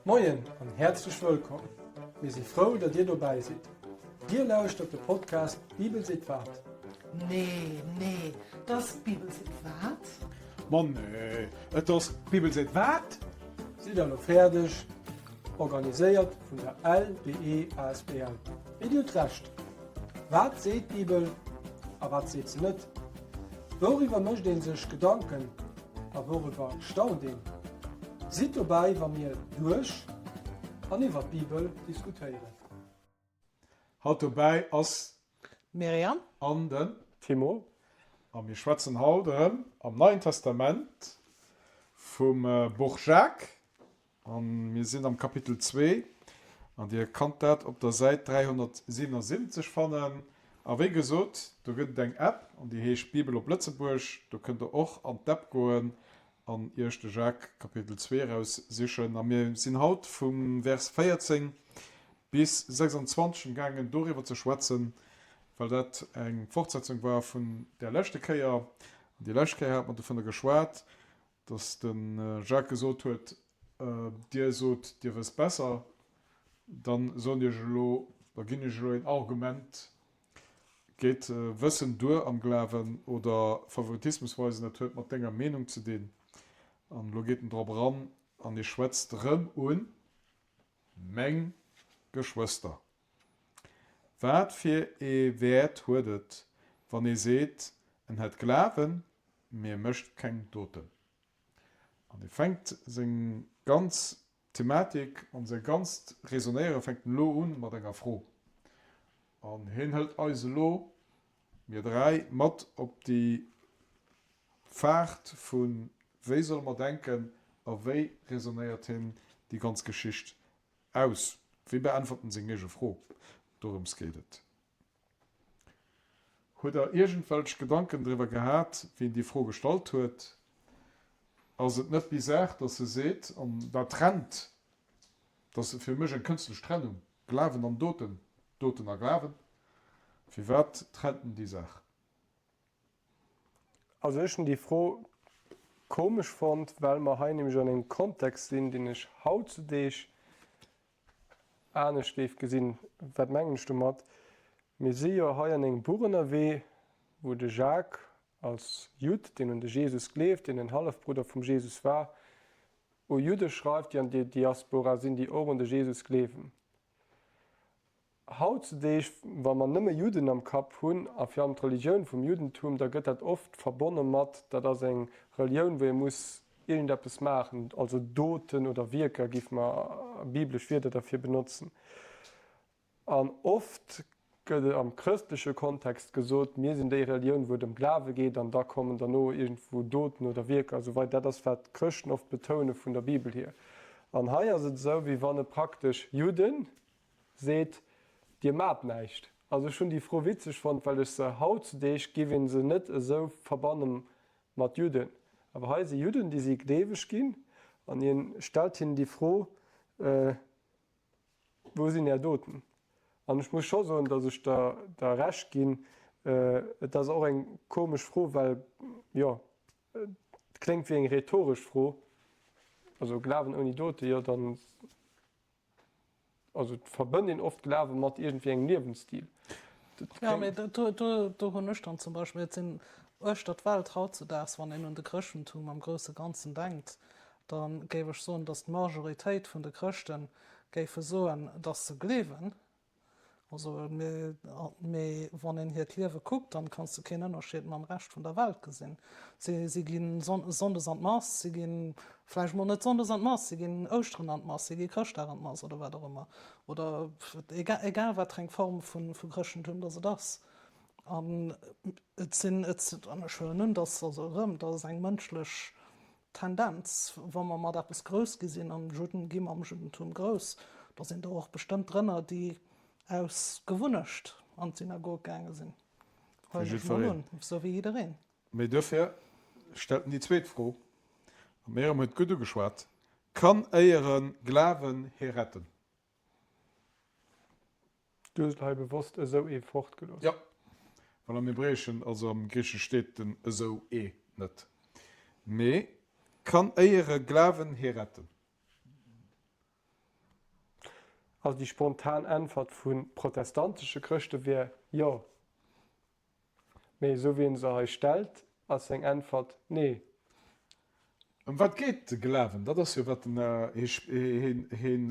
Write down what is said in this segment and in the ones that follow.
Moien an häerzlech wëllkomm! Mir si frou, datt Dir dobäi sidd. Dir lauschtert de Podcast D'Bibel seet wat? Nee, nee, 't ass D'Bibel seet wat? Ma nee, et ass D'Bibel seet wat? Sidd der elo fäerdeg? Organiséiert vun der LBE asbl. Mee Dir hutt Recht. Wat seet d'Bibel a wat seet se net? Wouriwwer mécht ee sech Gedanken a wouriwwer staunt een? Sidd dobäi, wa mir duerch an iwwer d'Bibel diskutéieren. Haut dobäi ass d'Myriam an den Timo. A mir schwätzen haut erëm am Neien Testament vum Buch Jacques. A mir sinn am Kapitel zwee, an Dir kannt dat op der Säit 377 fannen. A wéi gesot, do gëtt et eng App, an déi heescht Bibel op Lëtzebuerg. Do kënnt Der och an d'App goen an Iech de Jacques Kapitel zwee eraus sichen. A mir sinn haut vum Vers 14 bis 26 emgaangen doriwwer ze schwätzen, well dat eng Fortsetzung war vun där leschte Kéier. An déi lescht Kéier hat mer dovunner geschwat, Dass de Jacques gesot huet, Dir sot, Dir wësst besser, da soen Iech elo, da ginn Iech elo een Argument, Geet Wëssen duer am Glawen oder Favoritismus weisen, dat huet mat denger Meenung ze dinn. An elo geet en drop eran an e schwätzt erëm un, Meng Geschwëster, wat fir ee Wäert huet et, wann ee seet, en hätt Glawen, mee e mécht keng Doten? An e fänkt seng ganz Thematik an säi ganzt Raisonnéiere fänkt en elo un mat enger Fro. An hien hëlt eis elo, mir 3, mat op déi Faart vu wéi solle mer denken a wéi raisonnéiert hien déi ganz Geschicht aus? Wéi beäntwert en seng eege Fro? Dorëms geet et. Hutt der iergendwelch Gedanken driwwer gehat, wien déi Fro gestallt huet? Ass et net bizar, dass e seet, an dat trennt, dat ass fir mech eng kënstlech Trennung, Glawen an Doten, Doten a Glawen, firwat trennt en déi Saach? Also ech hunn déi Fro komesch fonnt, well mer hei nämlech an engem Kontext sinn, deen ech hautzudeeg anescht géif gesinn. Wat mengen ech domat? Mir si jo hei an engem Buch ënnerwee, wou de Jacques als Judd, deen un de Jesus gleeft, deen en Hallefbrudder vum Jesus war, u Judde schreift, déi an der Diaspora sinn, déi och un de Jesus gleewen. Hautzudeeg, wa mer nëmme Judden am Kapp hunn, a fir allem d'Relioun vum Juddentum, da gëtt dat oft verbonne mat, dat ass eng Relioun, wou ee muss iergendeppes maachen, also Doten oder Wierker, géife mer biblesch Wierder derfir benotzen. An oft gëtt et am chrëstleche Kontext gesot, mir sinn déi Relioun, wou et ëm Glawe geet, an da kommen derno iergendwou Doten oder Wierker a sou weider. Dat ass, wat d'Chrëschten oft betoune vun der Bibel hier. An hei ass et esou, wéi wann e praktesch Judden, Seet, Dir maacht näischt. Also ech hunn déi Fro witzeg fonnt, well ech se hautzudeeg giff een se net esou verbanne mat Judden. Awer hei si Judden, déi si gleeweg ginn an hien stellt hinnen déi Fro, Wou sinn är Doten? An ech muss scho soen, datt ech der der Recht ginn, et ass och eng komesch Fro, well, jo, et kléngt wéi eng rhetoresch Fro, also Glawen ouni Dote, jo dann. Also et verbënnt een oft Glawe mat iergendwéi engem Liewensstil. Jo, mee do, do, do hunn ech dann zum Beispill, et sinn uechter d'Welt hautzudaags, wann een un de Chrëschtentum am grousse Ganzen denkt, da géif ech soen, datt d'Majoritéit vun de Chrëschte géife soen, datt se gleewen. Also, mee wann een hiert Liewe kuckt, dann kanns de keen Ënnerscheed mam Rescht vun der Welt gesinn. Si, si gi Sonndes an d'Mass, si gi vläicht mol net Sonndes an d'Mass, si ginn Ouschteren an d'Mass, si gi Chrëschtdag an d'Mass oder wat och ëmmer. Oder egal, egal wat fir eng Form vu, vu Chrëschtentum dass et ass. An et sinn, et, an ech huelen un, dass, also erëm, dass eng mënschlech Tendenz, wa mer mat eppes grouss gi sinn, an Judden gi mam Juddentum grouss, da sinn der och bestëmmt drënner, déi aus Gewunnecht an d'Synagog gaange sinn, huelen ech mol un, esou wéi jiddereen. Mee duerfir stellt en déi zweet Fro, an d'Myriam huet gutt ugeschwat, Kann éiere Glawen hie retten? Du hues et hei bewosst esou ee fortgelooss. Jo, well am Hebräeschen, also am Griichesche steet den esou ee net. Mee kann éiere Glawen hie retten? Also déi spontan Äntwert vu protestantesche Chrëschte wier jo. Mee esou wéi en se hei stellt, ass seng Äntwert nee. Ëm wat geet de Glawen? Dat ass jo wat den, hien, hien,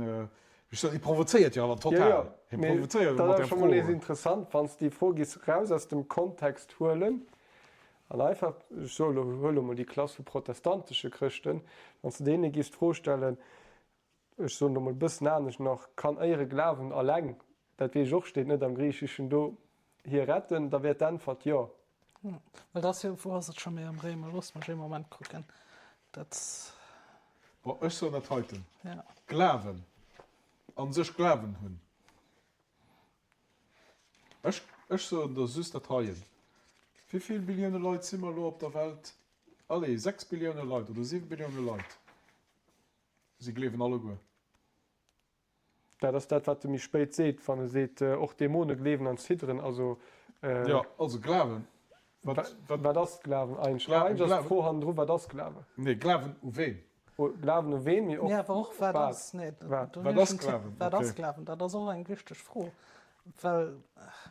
wéi soll, hie provozéiert jo awer total. Jo, jo, Hie mee provozéiert jo dat mat ass där scho mol Fro. nees interessant, wann s de déi Fro giss raus aus dem Kontext huelen an einfach, ech soe lo, huel lo mol déi Klass vu protestantesche Chrëschten, wann s de deene giss d'Fro stellen, ech soen elo mol e bëssen anescht nach, kann éiere Glawen alleng, dat weess ech och, steet net am Griicheschen do, hie retten, da wär d'Äntwert jo. Well dat ass jo, wou ass et scho méi am Réimer? Loosst mech ee Moment kucken. Dat. Bon, ech soen dat heiten, Ja. Glawen, a sech Glawen hunn. Ech, ech soen der just dat heien, Wéi vill Billioune Leit si mer elo op der Welt? Allez, 6 Billioune Leit oder 7 Billioune Leit. Si gleewen alleguer. Dat ass dat, wat e méi spéit seet, wann e seet, och d'Dämone gleewen an zidderen. Also. Jo, also Glawen. Wat, wat ass Glawen eigentlech? Eigentlech ass d'Fro hannendru, Wat ass Glawen? Nee, Glawen u ween? Glawen u ween, mee och wat. Awer och wat ass, nee, wat ass Glawen? Wat ass Glawen? Dat ass och eng wichteg Fro, well,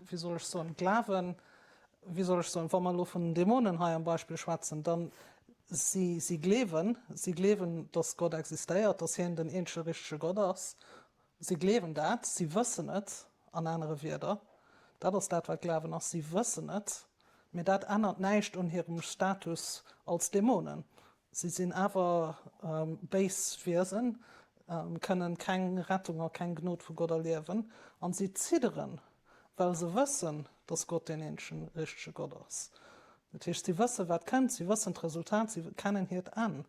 wéi soll ech soen, Glawen wéi soll ech soen, wa mer elo vun den Dämonen hei am Beispill schwätzen, dann si si gleewen, si gleewen, dass Gott existéiert, dass hien den eenzege richtege Gott ass. Si gleewen dat, si wëssen et, an anere Wierder. Dat ass dat, wat Glawen ass, si wëssen et, mee dat ännert näischt un hirem Status als Dämonen. Si sinn awer béis Wiesen, kënnen keng Rettung a keng Gnod vu Gott erliewen, an si zidderen, well se wëssen, dass Gott deen eenzegen richtege Gott ass. Dat heescht, si wëssen, wat kënnt, si wëssen d'Resultat, si kennen hiert Enn.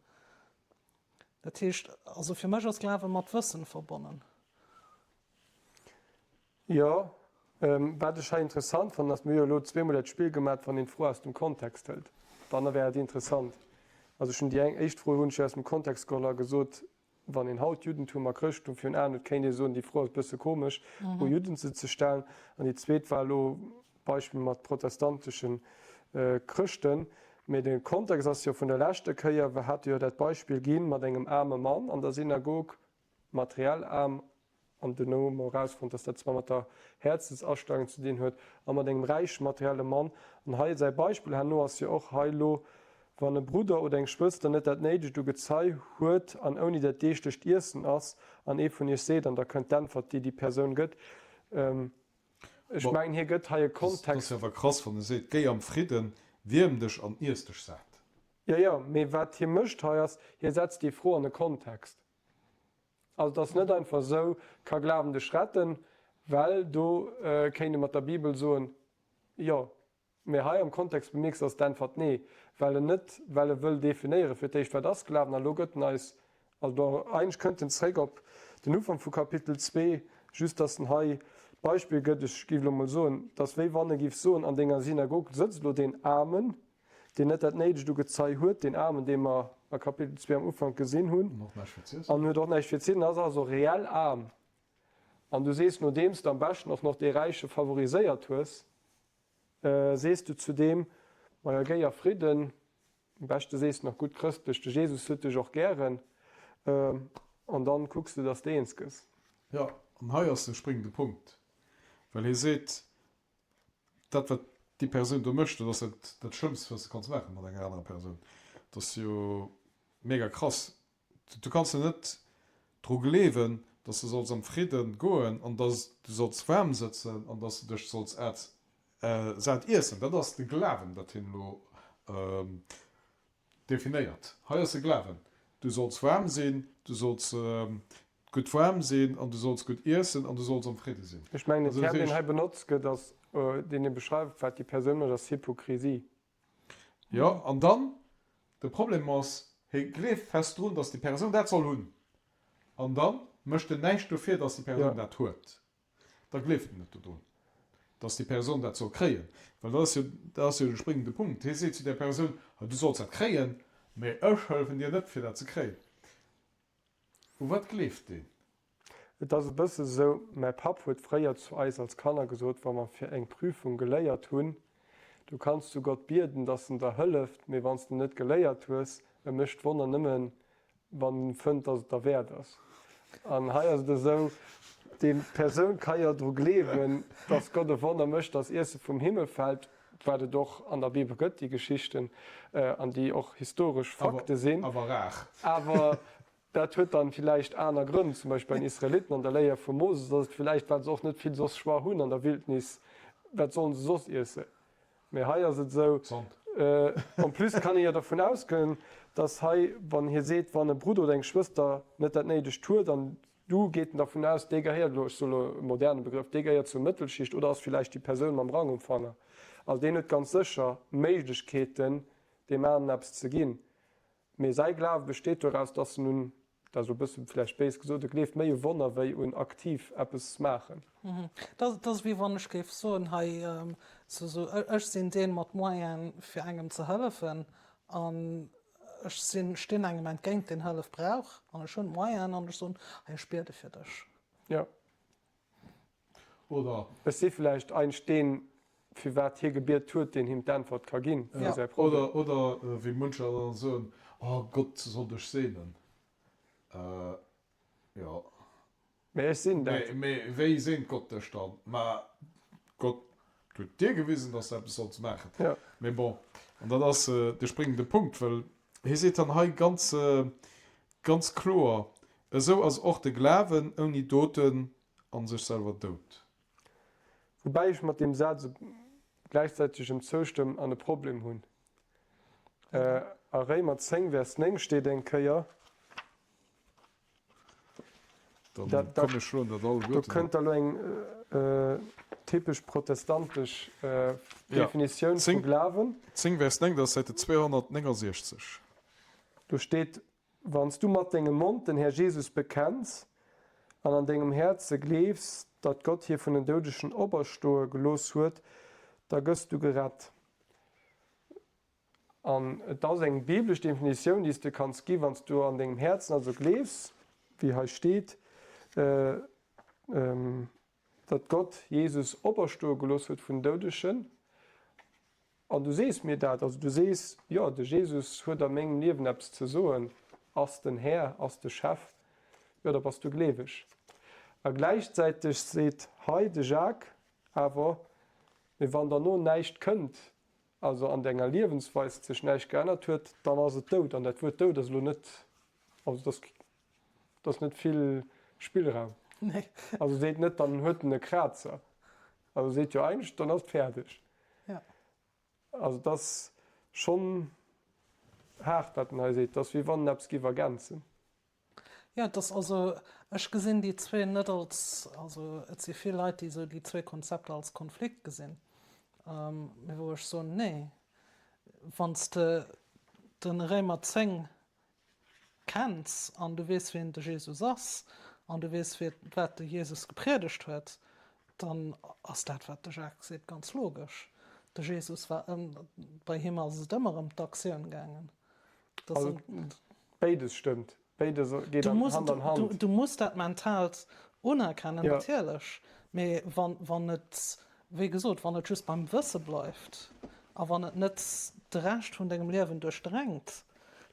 Dat heescht, also fir mech ass Glawe mat Wëssen verbonnen. Jo, wat ech hei interessant fannen ass, mir hu jo elo zweemol dat Spill gemat, wann een d'Fro aus dem Kontext hëlt, dann wär et interessant. Also ech hunn déi eng éischt Fro hunn ech jo aus dem Kontext geholl a gesot, wann een haut Juddentum a Chrëschtentum virun Aen huet, kéint ee soen, déi Fro ass e bësse komesch u Judden se ze stellen. An déi zweet war elo d'Beispill mat protestantesche Chrëschten. Mee de Kontext ass jo vun der leschter Kéier, wir hate jo dat Beispill gi mat engem aarme Mann an der Synagog, materiell aarm, an duerno hu mer erausfonnt, dass dat zwar mat der Häerzensastellung ze dinn huet, a mat engem räiche materielle Mann. An hei säi Beispill herno ass jo och hei elo, Wann e Brudder oder eng Schwëster net dat Néidegt u Gezei huet an ouni dat deeglecht Iessen ass, an ee vun iech seet, an da kënnt d'Äntwert, déi déi Persoun gëtt, Ech mengen, hie gëtt hei e Kontext. Dat ass jo awer krass, wann e seet, Géi am Fridden, wierm dech an iess dech sat. Jo, jo, mee wat hie mécht hei ass, hie setzt déi Fro an e Kontext. Also et ass net einfach esou, Ka Glawen dech retten? Well do kéint ee mat der Bibel soen, Jo. Mee hei am Kontext bemierks ass d'Äntwert nee, well en net, well e wëll definéiere fir d'éischt, wat ass Glawen? A lo gëtt en eis, also eigentlech kënnt en zréck op den Ufank vu Kapitel 2, just datt en hei d'Beispill gëtt, ech géif elo mol soen, et ass wéi wann e géif soen, an denger Synagog sëtzt elo deen Aarmen, deen net dat néidegt u Gezei huet, deen Aarmen, dee mer a Kapitel 2 am Ufank gesinn hunn, an huet och näischt fir z'iessen, ass also reell aarm. An du sees, nodeems de am beschten och nach dee Räiche favoriséiert hues, sees du zu deem, Maja, géi a Fridden, am beschte sees de nach gutt chrëstlech, de Jesus huet dech och gären, an dann kucks de, dass de eens gëss. Jo, an hei ass de springende Punkt, well hie seet, Dat, wat déi Persoun do mécht, dat ass dat, dat Schlëmmst, wat s de kanns maache mat enger anerer Persoun. Dat ass jo mega krass. Du kanns jo net dru gleewen, dass de solls am Fridden goen an dass du solls waarm sëtzen an dass du dech solls sat iessen. Dat ass de Glawen, dat hien elo Definéiert. Hei ass de Glawen, Du solls waarm sinn, du solls gutt waarm sinn an du solls gutt iessen an du solls am Fridde sinn. Ech mengen, den Term, deen hei benotzt gëtt, ass, deen e beschreift, wat déi Persoun mécht, ass Hypokrisie. Jo, an dann, de Problem ass, hie gleeft fest drun, dass déi Persoun dat soll hunn, an da mécht en näischt dofir, dass déi Persoun dat huet. da gleeft en net dodrun, dass déi Persoun dat soll kréien, well dat ass jo, dat ass jo de springende Punkt. Hie seet zu där Persoun, Hei, du solls dat kréien, mä ech hëllefen dir net, fir dat ze kréien. U wat gleeft deen? Et ass e bësse sou, mäi Papp huet fréier zu eis als Kanner gesot, wa mer fir eng Prüfung geléiert hunn, Du kanns zu Gott bieden, dass en der hëlleft, mee wann s de net geléiert hues, e mécht d'Wonner nëmmen, wann en fënnt, dass et derwäert ass. An hei ass et esou. Déi Persoun ka jo dru gleewen, dass Gott e Wonner mécht, dass Iesse vum Himmel fält, wat et och an der Bibel gëtt, déi Geschichten, an déi och historesch Fakte sinn. Awer rar. Awer dat huet dann villäicht aner Grënn, zum Beispill bei den Israeliten an der Léier vum Moses ass et villäicht, well se och net vill soss Choix hunn an der Wildnis, wat sollen se soss iessen? Mee hei ass et esou, en plus kann ee jo dervun ausgoen, dass hei, wann hie seet, wann e Brudder oder eng Schwëster net dat Néidegt huet, an du geet en dervun aus, dee gehéiert elo, ech soe elo e moderne Begrëff, dee gehéiert zur Mëttelschicht oder ass villäicht déi Persoun mam Rang um Fanger, also deen huet ganz sécher Méiglechkeeten, deem aneren eppes ze ginn. Mee säi Glawe besteet doraus, dass en un, dat ass elo e bësse vläicht béis gesot, e gleeft méi u Wonner wéi un aktiv eppes maachen. Dat ass wéi wann ech géif soen, hei, sou, ech sinn deen mat Moyene fir engem ze hëllefen an ech sinn, stinn engem entgéint deen Hëllef brauch an ech hunn d'Moyenen an ech soen, hei, ech biede fir dech. Jo. Oder. Ech si vläicht eigentlech deen, fir wat hie gebiet huet, deen him d'Äntwert ka ginn fir säi Problem. Oder, oder wéi muncher dann soen, Oh, Gott soll dech seenen. Jo. Mä ech sinn dat. Mä wéi seent Gott dech dann? Mä Gott huet dir gewisen, dass du eppes solls maachen. Jo. Mä bon, an dat ass de springende Punkt, well hie seet dann hei ganz, ganz kloer, Esou ass och de Glawen ouni Doten a sech selwer dout. Woubäi ech mat deem Saz gläichzäiteg em zoustëmmen an e Problem hunn. A Réimer 10, Vers 9 steet eng Kéier, Dann komm ech schloen dat do alleguerten kënnt op. da lo eng typesch protestantesch Ja, Definitioun vu 10, Glawen. 10 Vers 9, dat ass Säite 269. Do steet, Wann s du mat dengem Mond den Här Jesus bekenns an an dengem Häerze gleefs, datt Gott hie vun den Doudegen operstoe gelooss huet, da gëss du gerett. An et ass eng biblesch Definitioun, déi s de kanns gi wann s du an dengem Häerzen also gleefs, wéi hei steet, datt Gott Jesus operstoe gelooss huet vun den Doudegen. An du sees mir dat, also du sees, jo, de Jesus huet a mengem Liewen eppes ze soen, ass den Här, ass de Chef, jo, da bass du gleeweg. A gläichzäiteg seet hei de Jacques awer, mee wann derno näischt kënnt, also an denger Liewensweis sech näischt geännert huet, dann ass et dout. An dat Wuert dout ass elo net, also dat ass, dat ass net vill Spillraum. Nee. Also seet net, dann huet en e Krazer. Also seet jo eigentlech, dann ass et fäerdeg. Ja. Also et ass schonn haart, wat en hei seet. Et ass wéi wann en eppes géif ergänzen. Jo, et ass also, ech gesinn déi zwee net als, also et si vill Leit, déi esou déi zwee Konzepter als Konflikt gesinn, mee wou ech soen, nee, wann s de de Réimer 10 kenns an du weess wien de Jesus ass an du weess wat de Jesus gepriedegt huet, dann ass dat wat de Jacques seet ganz logesch. De Jesus war ëm, bei him ass et ëmmer ëm d'Aktioun gaangen. Also béides stëmmt, béides geet Hand an Hand. Du muss dat Mentaalt unerkennen, natierlech, mee wann et Wéi gesot, wann et just beim Wësse bleift a wann et net de Rescht vun dengem Liewen duerchdrengt,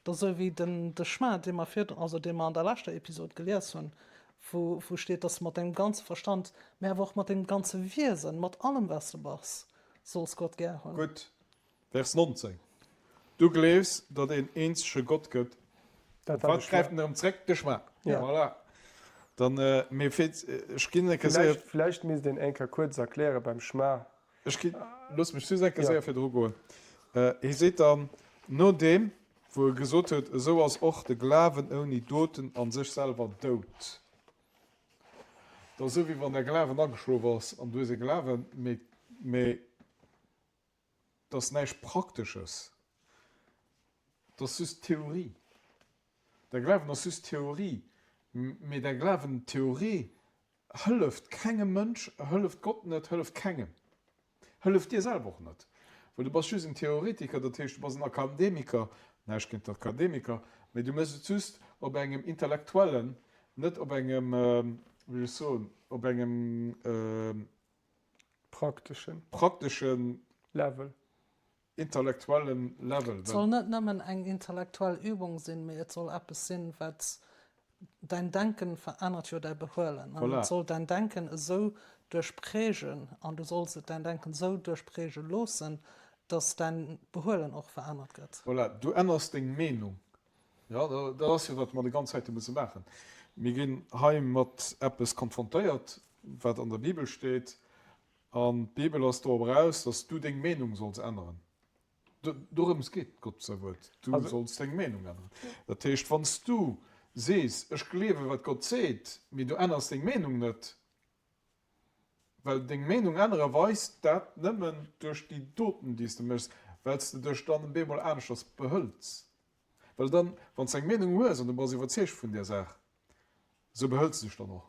da sou wéi den de Schma, dee mer virdrun, also dee mer an der leschter Episod gelies hunn, wou wou steet, dass de mat dengem ganze Verstand, mä awer och mat dengem ganze Wiesen, mat allem wat s de bass, solls Gott gär hunn. Gutt, Vers 19, Du gleefs, datt een eenzege Gott gëtt. Dat war de Wat gräift Schma. en erëm zréck? De Schma. Ja. Voilà. Dann, mee fir, ech ginn eng Kéier séier. Villäicht, villäicht misst een eng Kéier kuerz erkläre beim Schma. Ech ginn, looss mech just eng Kéier Ja. séier virdru goen. Hie seet dann, nodeem wou e gesot huet, Esou ass och de Glawen ouni Doten an sech selwer dout. Dat ass esou, wéi wann däi Glawen ageschlof ass an du hues e Glawen, mee, mee Et ass näischt Praktesches, et ass just Theorie. Däi Glawen ass just Theorie, mee däi Glawen, d'Theorie hëlleft kengem Mënsch, hëlleft Gott net, hëlleft kengem, hëlleft dir selwer och net, well du bass just en Theoretiker, dat heescht, du bass en Akademiker, näischt géint d'Akademiker, mee du méchs et just op engem intellektuellen, net op engem, wéi soll ech soen, op engem, Prakteschen. Prakteschen. Level. Intellektuellen Level. Et soll net nëmmen eng intellektuell Übung sinn, mee et soll eppes sinn, wat. Däin Denken verännert jo däi Behuelen. An et soll däin Denken esou duerchprägen an du solls et däin Denken esou duerchpräge loossen, dass däin Behuelen och verännert gëtt. Voilà, du änners deng Meenung. Jo, dat ass jo, wat mer déi ganz Zäit hu musse maachen. Mir ginn hei mat eppes konfrontéiert, wat an der Bibel steet, an d'Bibel ass dorop eraus, dass du deng Meenung solls änneren. Dorëms geet Gott säi Wuert, du solls deng Meenung änneren. Dat heescht, wann s du sees, ech gleewe wat Gott seet, mee du änners deng Meenung net, well deng Meenung ännere weist dat nëmmen duerch déi Doten, déi s de méchs, well s de dech dann op eemol aneschters behëls. Well dann, wann s de eng Meenung hues an du bass iwwerzeegt vun där Saach, esou behëls de dech dann och.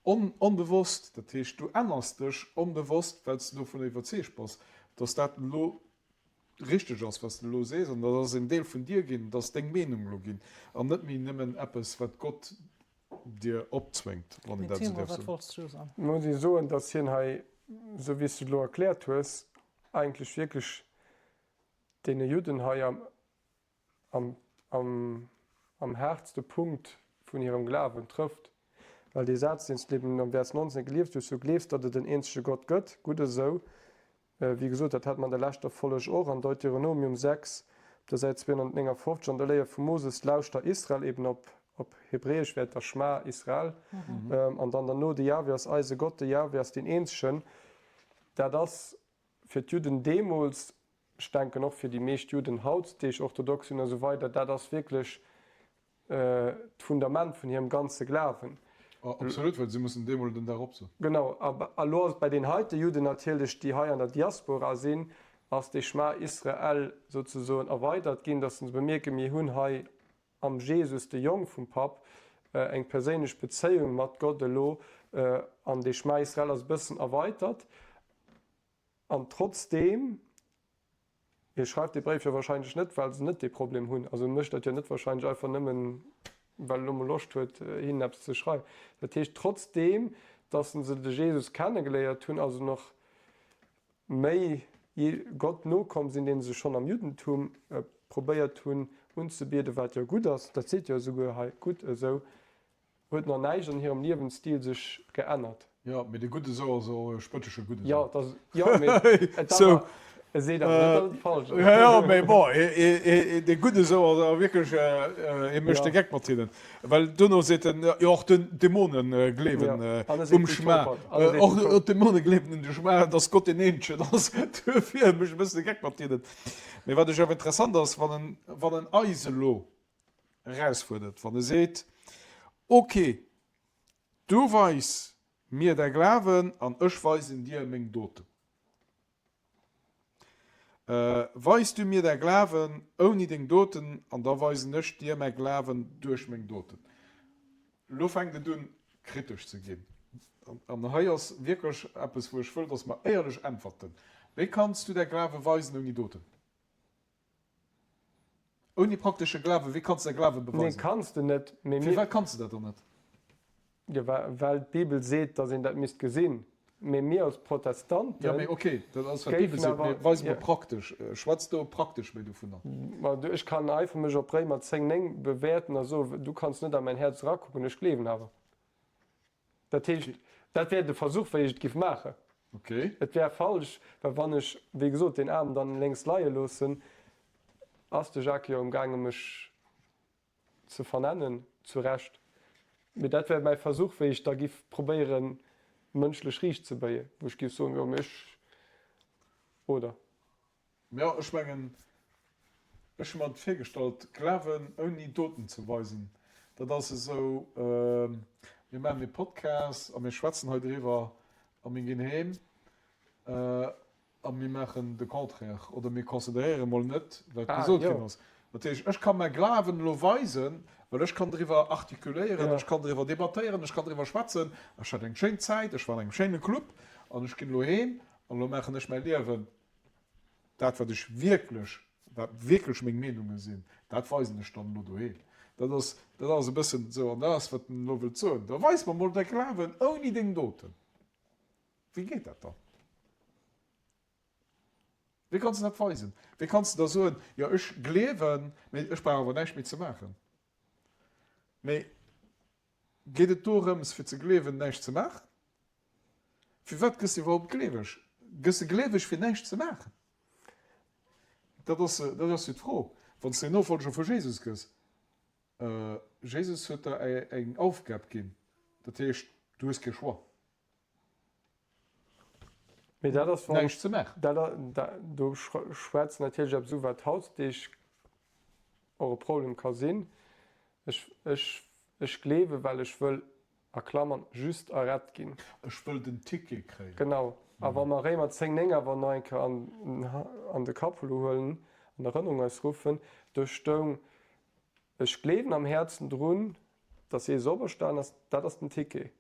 On, onbewosst, dat heescht, du änners dech onbewosst, well s de dovunner iwwerzeegt bass, dass dat elo richteg ass, wat s de elo sees, an dat ass en Deel vun dir ginn, dat ass deng Meenung elo ginn an net méi nëmmen eppes, wat Gott dir opzwéngt, wann een dat esou däerf soen. Muss ee soen, dass hien hei, esou wéi s de et elo erkläert hues, eigentlech wierklech deene Judden hei am am haartste Punkt vun hirem Glawen trëfft. Well dee Saz, deen s de eben am Vers 19 gelies hues, Du gleefs, datt et en eenzege Gott gëtt, gutt esou. Wéi gesot, dat hat mer an der leschter Folleg och an Deuteronomium 6 op der Säit 259 an der Léier vum Moses, Lauschter Israel, eben op op Hebräesch wär et da Schma Israel, an dann derno, De Jahwe ass eise Gott, de Jahwe ass deen eenzegen. Dat ass fir d'Judden deemools Ech denken och fir déi meescht Juden hautdeeg, orthodox Juden a sou weider, dat ass wierklech d'Fundament vun hirem ganze Glawen. Absolut, well si mussen deemol den Dag opsoen. Genau. A elo ass et bei den heite Juden natierlech, déi hei an der Diaspora sinn, ass dee Schma Israel souzesoen erweidert ginn, datt se bemierken, mir hunn hei am Jesus, de Jong vum Papp, eng perséinlech Bezéiung mat Gott elo, an dee Schma Israel ass e bëssen erweitert. An trotzdeem, hie schreift dee Bréif jo wahrscheinlech net, well se net dee Problem hunn. Also e mécht dat jo net wahrscheinlech einfach nëmmen, well en elo mol Loscht huet, hinnen eppes ze schreiwen. Dat heescht, trotzdeem, datt se de Jesus kennegeléiert hunn, also nach méi Gott nokomm sinn, dee se schonn am Juddentum probéiert hunn unzebieden, wat jo gutt ass, dat seet jo esouguer hei, gutt esou, Huet nach näischt an hirem Liewensstil sech geännert. Jo, mee de gudde Sou ass och e spëttege gudde Sou. Jo, et ass, jo, mee et awer, e seet awer net, datt et falsch ass. Jo, jo, mee bon, de gudde Sou ass awer wierklech, hie mécht de Geck mat hinnen. Well duerno seet en, jo, och d'Dämone gleewen um Schma, och d'Dämone gleewen un de Schma, datt Gott deen eenzegen ass. Duerfir mécht e bëssen de Geck mat hinnen. Mee wat ech awer interessant ass, wann en, wann en eis elo erausfuerdert, wann e seet, Ok, du weis mir däi Glawen an ech weisen dir meng Doten. Weis du mir däi Glawen ouni deng Doten an da weisen ech dir mäi Glawen duerch meng Doten. Elo fänkt et un, kritesch ze ginn. An hei ass wierklech eppes, wou ech wëll, dass mer éierlech äntwerten. Wéi kanns du däi Glawe weisen ouni Doten? Ouni praktesche Glawen, wéi kanns de däi Glawe beweisen? Nee, kanns de net. Mee mir. Firwat kanns de dat dann net? Jo, well d'Bibel seet, datt een dat misst gesinn. Mee mir als Protestanten. Jo, mee okay, dat ass wat d'Bibel seet. Mee weis mol praktesch. Schwätz do praktesch méi dovunner. Ma du, ech kann einfach mech op Réimer 10, 9 bewäerten a soen, du kanns net a mäin Häerz erakucken, ech gleewen awer. Dat heescht, dat wär de Versuch, wéi ech et giff maachen. Et wär falsch, well wann ech, wéi gesot, deen Aarm dann lénks leie loossen, ass de Jacques jo amgaange mech ze vernennen, zu Recht. Mee dat wär mäi Versuch, wéi ech da giff probéieren, mënschlech riicht ze béien, wou ech giff soen, jo, mee ech, oder? Jo, ech mengen, ech hu mer et virgestallt, Glawen ouni Doten ze weisen, dat ass esou, mir maachen ee Podcast a mir schwätzen hei driwwer a mir ginn heem a mir maachen de Contraire oder mir consideréiere mol net, wat gesot ginn ass. Dat heescht, ech ka mäi Glawen elo weisen, well ech kann driwwer artikuléieren, ech kann driwwer debattéieren, ech kann driwwer schwätzen, ech hat eng schéin Zäit, ech war an engem schéine Club an ech ginn elo heem an elo maachen ech mäi Liewen. Dat, wat ech wierklech, wat wierklech meng Meenunge sinn, dat weisen ech dann elo doheem. Dat ass, dat ass e bëssen esou, an dat ass, wat en elo wëllt soen. Da weis mer mol däi Glawen ouni deng Doten. Wéi geet dat dann? Wéi kanns de dat weisen? Wéi kanns de da soen, jo ech gleewen, mee ech brauch awer näischt méi ze maachen? Mee. Geet et dorëms fir ze gleewen näischt ze maachen? Firwat gëss de iwwerhaupt gleeweg? Gëss de gleeweg fir näischt ze maachen? Dat ass, dat ass jo d'Fro. Wann s de Nofolger vu Jesus gëss, Jesus huet der eng Aufgab ginn, dat heescht, du hues kee Choix. Mee dat ass, wann. Näischt ze maachen. Dat, do schwätzt natierlech eppes u wat hautdeeg och e Problem ka sinn. Ech, ech, ech gleewen, well ech wëll, a Klammern, just errett ginn. Ech wëll den Ticket kréien. Genau. A wa mer Réimer 10, 9 awer nach eng Kéier an, an de Kapp elo huelen, an Erënnerung eis ruffen, do stoung, Ech gleewen am Häerzen drun, dass Jesus operstan ass, dat ass den Ticket.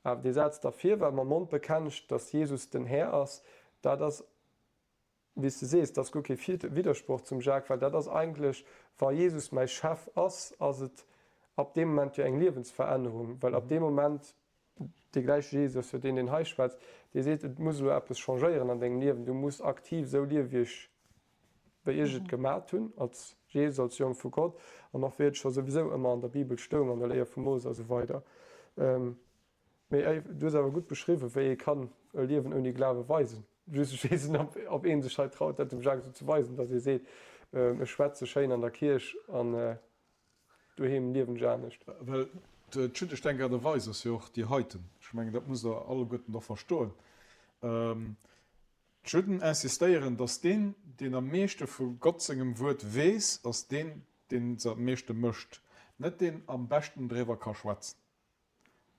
Awer dee Saz dervir, Well mam Mond bekennst, dass Jesus den Här ass, dat ass, wéi s de sees, dat ass guer kee Widdersproch zum Jacques, well dat ass eigentlech, wa Jesus mäi Chef ass, ass et ab deem Moment jo eng Liewensverännerung, well ab deem Moment, dee gläiche Jesus ass jo deen, deen hei schwätzt, dee seet, et muss elo eppes changéieren an dengem Liewen, du muss aktiv esou liewen, wéi ech, wéi ech et gemat hunn, als Jesus, als Jong vu Gott, an och wéi et scho souwisou ëmmer an der Bibel stoung, an der Léier vum Mose a sou weider. Mee du hues awer gutt beschriwwen, wéi ee kann e Liewen ouni Glawe weisen. Just ech weess net, ob ee sech hei traut, dat dem Jacques esou ze weisen, datt ee seet, ech schwätze schéin an der Kierch an doheem liewen ech anescht. Well d'jüddesch Denkaart a Weis ass jo och déi heiten. Ech mengen, dat musst Der alleguerten och verstoen. D'Judden insistéieren, datt deen, deen am meeschte vu Gott sengem Wuert weess, ass deen, deen se am meeschte mécht, net deen am beschten driwwer ka schwätzen.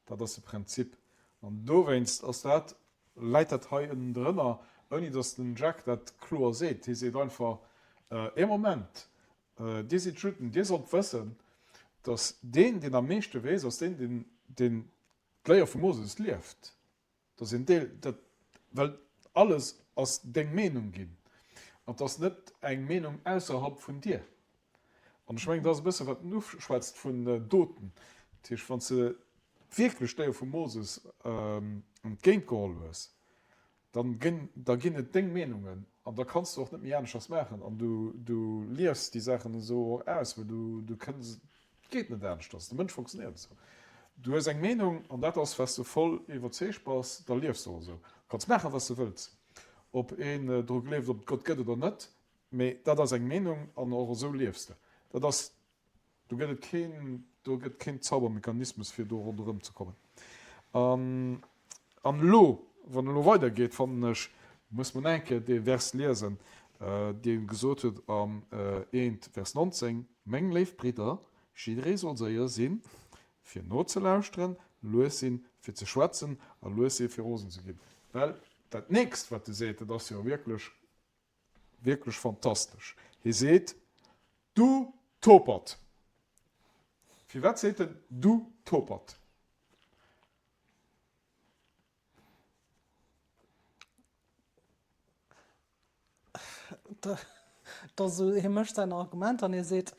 Dat ass de Prinzip. An dowéinst ass dat, läit dat hei ënnendrënner, ouni datt den Jacques dat kloer seet. Hie seet einfach, Ee Moment, Dir sidd Judden, Dir sollt wëssen, datt deen, deen am meeschte weess, ass deen, deen, deen d'Léier vum Moses lieft. Dat ass een Deel, dat, well alles ass deng Meenung ginn. An et ass net eng Meenung ausserhalb vun dir. An ech mengen, dat ass e bësse wat en uschwätzt vun Doten. Dat heescht, wann s de wierklech d'Léier vum Moses entgéint geholl hues, dann ginn, da ginn et deng Meenungen an da kanns de och net méi aneschters maachen an du, du liefs déi Saachen esou och aus, well du, du kënns, et geet net aneschters, de Mënsch funktionéiert esou. Du hues eng Meenung an dat ass, wat s du voll iwwerzeegt bass, da liefs de och esou. Du kanns maachen, wat s de wëlls, ob een dru gleeft, ob et Gott gëtt oder net, mee dat ass eng Meenung an och esou liefs de. Dat ass Do gëtt et keen, do gëtt keen Zaubermechanismus fir do ronderëm ze kommen. An, an elo, wann elo weidergeet, fannen ech, muss mer nach eng Kéier dee Vers liesen, dee gesot huet am 1 Vers 19, Meng léif Bridder, jidderee soll séier sinn, fir nozelauschteren, lues sinn, fir ze schwätzen a lues sinn, fir rosen ze ginn. Well dat nächst, wat e seet, dat ass jo wierklech Wierklech fantastesch. Hie seet, Du Topert! Firwat seet en Du Topert? Dat ass esou, hie mécht säin Argument an hie seet,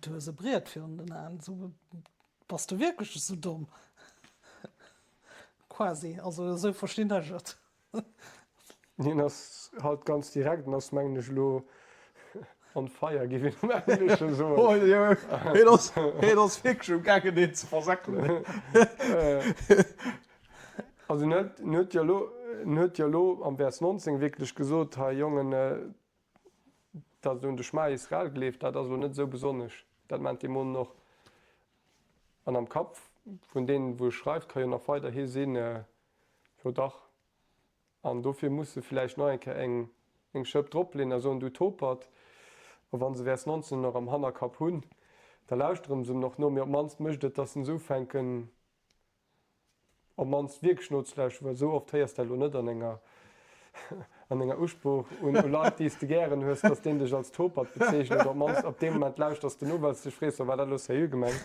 Du hues e Briet virun den Aen, esou bass du wierklech esou domm? Quasi, also esou verstinn ech et. Hien ass halt ganz direkt an ass, mengen ech, elo on fire, géif een am Englesche soen. Hien ass, hien ass wierklech um gaangen, deen ze versäckelen. Also en huet, en huet jo elo, en huet jo elo am Vers 19 wierklech gesot, Hei Jongen, datt Der un de Schma Israel gleeft, dat ass elo net esou besonnesch. Dat maachen d'Dämonen och. An am Kapp vun deenen, wou e schreift, ka jo nach weiderhi sinn, Jo dach. An dofir muss se villäicht nach eng Kéier eng eng Schëpp dropleeën a soen, Du Topert. A wa se Vers 19 nach am Hannerkapp hunn, da lauschteren se em och no. Mee op d'mannst mécht et, dass se ufänken, op d'mannst wierklech nozelauschteren, well esou oft héiers de dat elo net an enger an enger Usprooch un u Leit, déi s de gären hues, dass deen dech als Topert bezeechent oder op d'mannst op deem Moment lauschters de no, well s dech frees, oh, war dat elo seriö gemengt?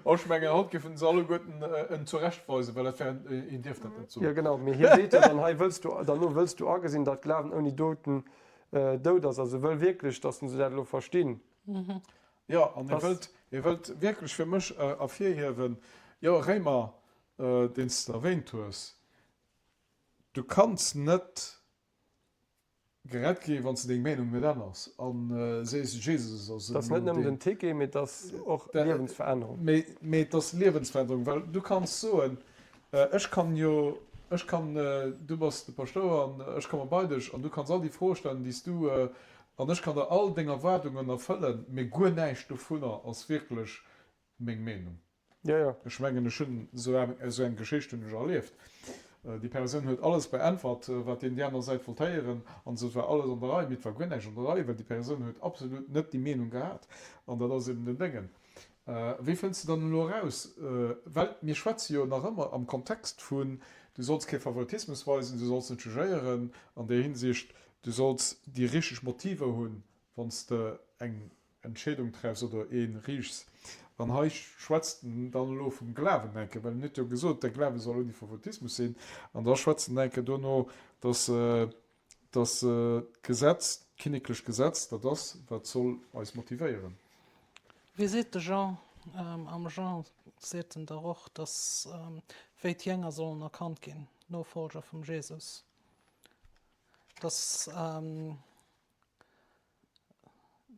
Oh, ech mengen, haut géifen se alleguerten en zurechtweisen, well dat wär, een dierf dat net soen. Jo, genau, mee hie seet jo dann hei, wëlls du, derno wëlls du agesinn, datt Glawen ouni Doten dout ass. Also e wëll wierklech, dass se dat elo verstinn. Jo, an e wëllt, e wëllt wierklech fir mech ervirhiewen, jo, Réimer, deen s de erwähnt hues, Du kanns net. Gerett gi wann s de deng Meenung net änners a sees, Jesus ass Et ass net nëmmen den Ticket, mee et ass och Liewensverännerung. Mee et ass Liewensverännerung, well du kanns soen, ech kann jo, ech kann, du bass de Paschtouer an ech komme bei dech an du kanns all déi Froe stellen, déi s du, an ech kann der all deng Erwaardungen erfëllen, mee guer näischt dovunner ass wierklech meng Meenung. Jo, jo. Ech mengen, ech hunn esou eng Geschicht hunn ech erlieft. Déi Persoun huet alles beäntwert, wat deen déi aner Säit wollt héieren, an esou, et war alles an der Rei, mee et war guer näischt an der Rei, well déi Persoun huet absolut net déi Meenung gehat. An dat ass eben den Déngen. Wéi fënns de dann elo eraus, well mir schwätze jo nach ëmmer am Kontext vun, du solls kee Favoritismus weisen, du solls net jugéieren an där Hinsicht, du solls déi richteg Motiver hunn, wann s de eng Entscheedung treffs oder ee riichs. An hei schwätzt en dann elo vum Glawen enke, well en huet jo gesot, de Glawe soll ouni Favoritismus sinn. An da schwätzt en enke dono, dass dass d'Gesetz, d'kinneklecht Gesetz, dat ass, wat soll eis motivéieren. Wéi seet de Jean? Am Jean seet en dach och, dass wéi d'Jénger sollen erkannt ginn, d'Nofolger vum Jesus, dass.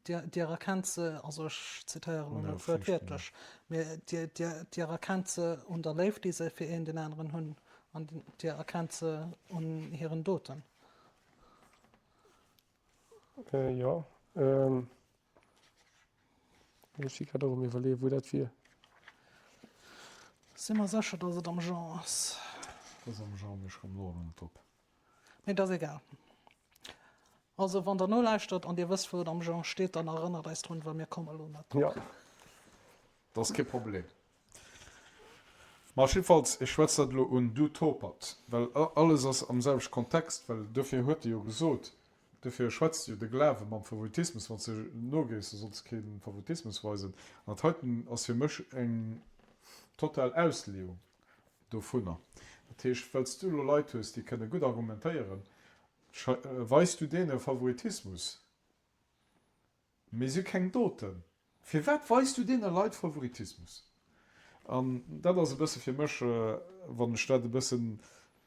Dir, dir erkennt se, also ech zitéieren elo net wuertwiertlech, mee dir, dir, dir erkennt se un der Léift, déi se fir een den aneren hunn, an dir erkennt se un hiren Doten. Jo. Ech si grad och um Iwwerleeën, wou dat wier. Si mer sécher, datt et am Jean ass? Et ass am Jean, mee ech kommen och elo net drop. Mee et ass egal. Also wann der nolauschtert an dir wësst wou et am Jean steet, dann erënnert eis drun, well mir komme lo net drop. Jo. Dat ass kee Problem. Ma jiddefalls, ech schwätz dat elo un, du Topert, well alles ass am selwechte Kontext, well dofir huet e jo gesot, dofir schwätzt jo de Glawe mam Favoritismus, wann s de nogees, da solls de kee Favoritismus weisen. An dat heiten ass fir mech eng total Ausleeung dovunner. Dat heescht, well s du elo Leit hues, déi kënne gutt argumentéieren, Weis du deene Favoritismus? Mee si hu keng Doten. Firwat weis du deene Leit Favoritismus? An dat ass e bësse fir mech, wann ech dat e bëssen,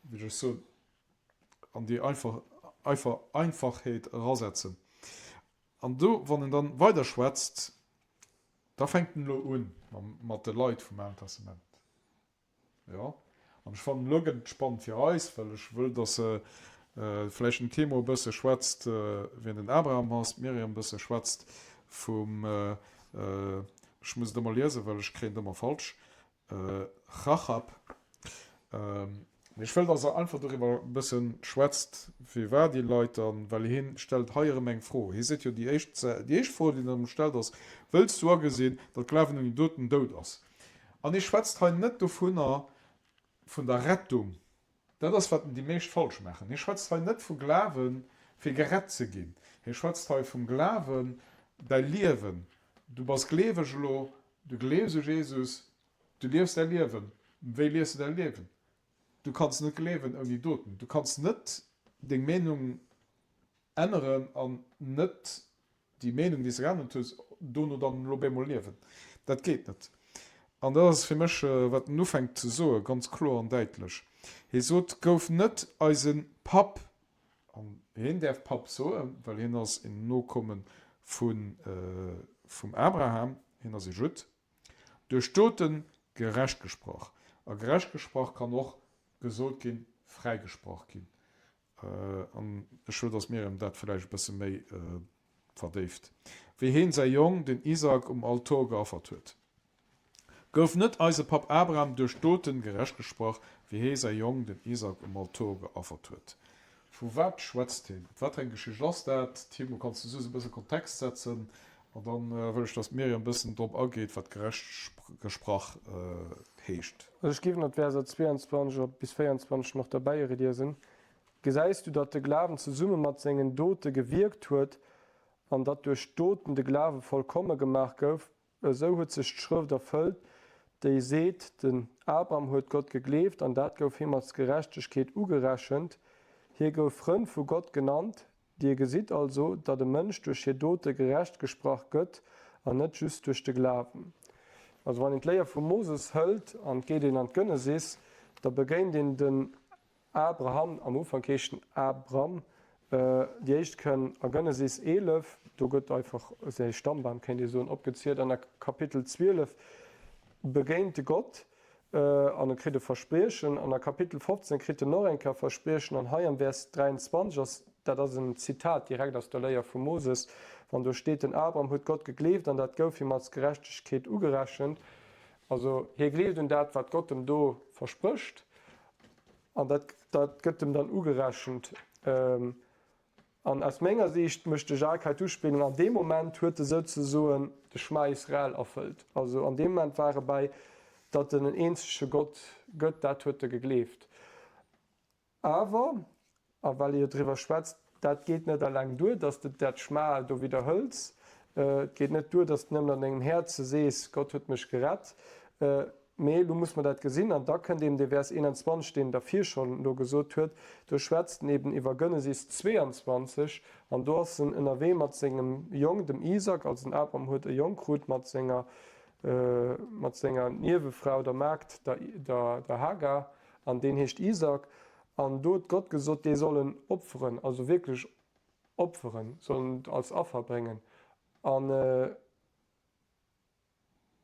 wéi soll ech soen, an déi einfach, einfach Einfachheet erasetzen. An do, wann en dann weiderschwätzt, da fänkt en elo un mat de Leit vum Alen Testament. Jo, an ech fannen, elo gëtt et spannend fir eis, well ech wëll, dass se vläicht den Timo e bësse schwätzt, wien den Abraham ass, d'Myriam e bësse schwätzt vum, ech muss et ëmmer liesen, well ech kréien et ëmmer falsch, Rachab. Mee ech wëll, dass Der einfach doriwwer e bësse schwätzt, wie war déi Leit dann, well hien stellt hei erëm eng Fro. Hie seet jo, déi éischt, déi éischt Fro, déi en erëm stellt, ass, Wëlls du agesinn, datt Glawen ouni Doten dout ass? An hie schwätzt hei net dovunner, vun der Rettung. Dat ass, wat déi meescht falsch maachen. Hie schwätzt hei net vu Glawen, fir gerett ze ginn. Hie schwätzt hei vum Glawen, däi Liewen. Du bass gleeweg elo, du gleefs u Jesus, du liefs däi Liewen. Wéi liefs du däi Liewen? Du kanns net gleewen ouni Doten. Du kanns net deng Meenung änneren an net déi Meenung, déi s de geännert hues, dono dann elo bemol liewen. Dat geet net. An dat ass fir mech, wat en ufänkt ze soen, ganz kloer an däitlech. Hie sot, Gouf net eise Papp, an hien däerf Papp soen, well hien ass en Nokomme vum Abraham, hien ass e Judd, duerch d'Dote gerecht gesprach. A gerecht gesprach kann och gesot ginn, fräigesprach ginn. An ech wëll, dass d'Myriam dat vläicht e bësse méi verdéift, wéi heen säi Jong, den Isaak, um Altor geaffert huet. Gouf net eise Papp Abraham duerch d'Doten gerecht gesprach, wéi hee säi Jong, den Isaak, um Altor geaffert huet? Vu wat schwätzt heen? Wat fir eng Geschicht ass dat? Timo, kanns du soss e bësse Kontext setzen? An dann wëll ech, dass d'Myriam e bëssen drop ageet, wat gerecht gesprach heescht. Also ech géif nach d'Verser 22 op bis 24 nach derbäi liesen, Gesäis du, datt de Glawen zesumme mat sengen Dote gewierkt huet an datt duerch d'Doten de Glawe vollkomme gemaach gouf? Esou huet sech d'Schrëft erfëllt, déi seet, Den Abraham huet Gott gegleeft an dat gouf him als Gerechtegkeet ugerechent. Hie gouf Frënd vu Gott genannt. Dir gesitt also, datt e Mënsch duerch hir Dote gerecht gesprach gëtt an net just duerch de Glawen. Also wann een d'Léier vum Moses hëlt an et geet een an d'Genesis, da begéint een den Abraham, am Ufank heescht en Abram. Déi éischt kënn a Genesis 11, do gëtt einfach säi Stammbam, kéint ee soen, opgezielt, an a Kapitel 12 begéint e Gott an e kritt e Verspriechen, an a Kapitel 15 kritt en och eng Kéier e Verspriechen, an hei am Vers 23 ass, dat ass en Zitat direkt aus der Léier vum Moses, wann do steet, Den Abraham huet Gott gegleeft an dat gouf him als Gerechtegkeet ugerechent. Also hie gleeft un dat, wat Gott em do versprécht, an dat, dat gëtt em dann ugerechent. An aus menger Siicht mécht de Jacques hei d'Uspillung, an deem Moment huet e souzesoen de Schma Israel erfëllt. Also an deem Moment war e bäi, datt en en eenzege Gott gëtt, dat huet e gegleeft. Awer, a well e jo driwwer schwätzt, dat geet net eleng duer, datt s de dat Schma do widderhëls. Et geet net duer, datt s de nëmmen an dengem Häerze sees, Gott huet mech gerett. Mee elo muss mer dat gesinn, an da kënnt eben dee Vers 21, deen der vir schonn elo gesot huet, do schwätzt en eben iwwer Genesis 22, an do ass en ënnerwee mat sengem Jong, dem Isak, also den Abraham huet e Jong krut mat senger, mat senger Niewefrau, der Maagd, der, der, der Hagar, an deen heescht Isak, an do huet Gott gesot, dee soll en opferen, also wierklech opferen, soll en als Affer bréngen. An.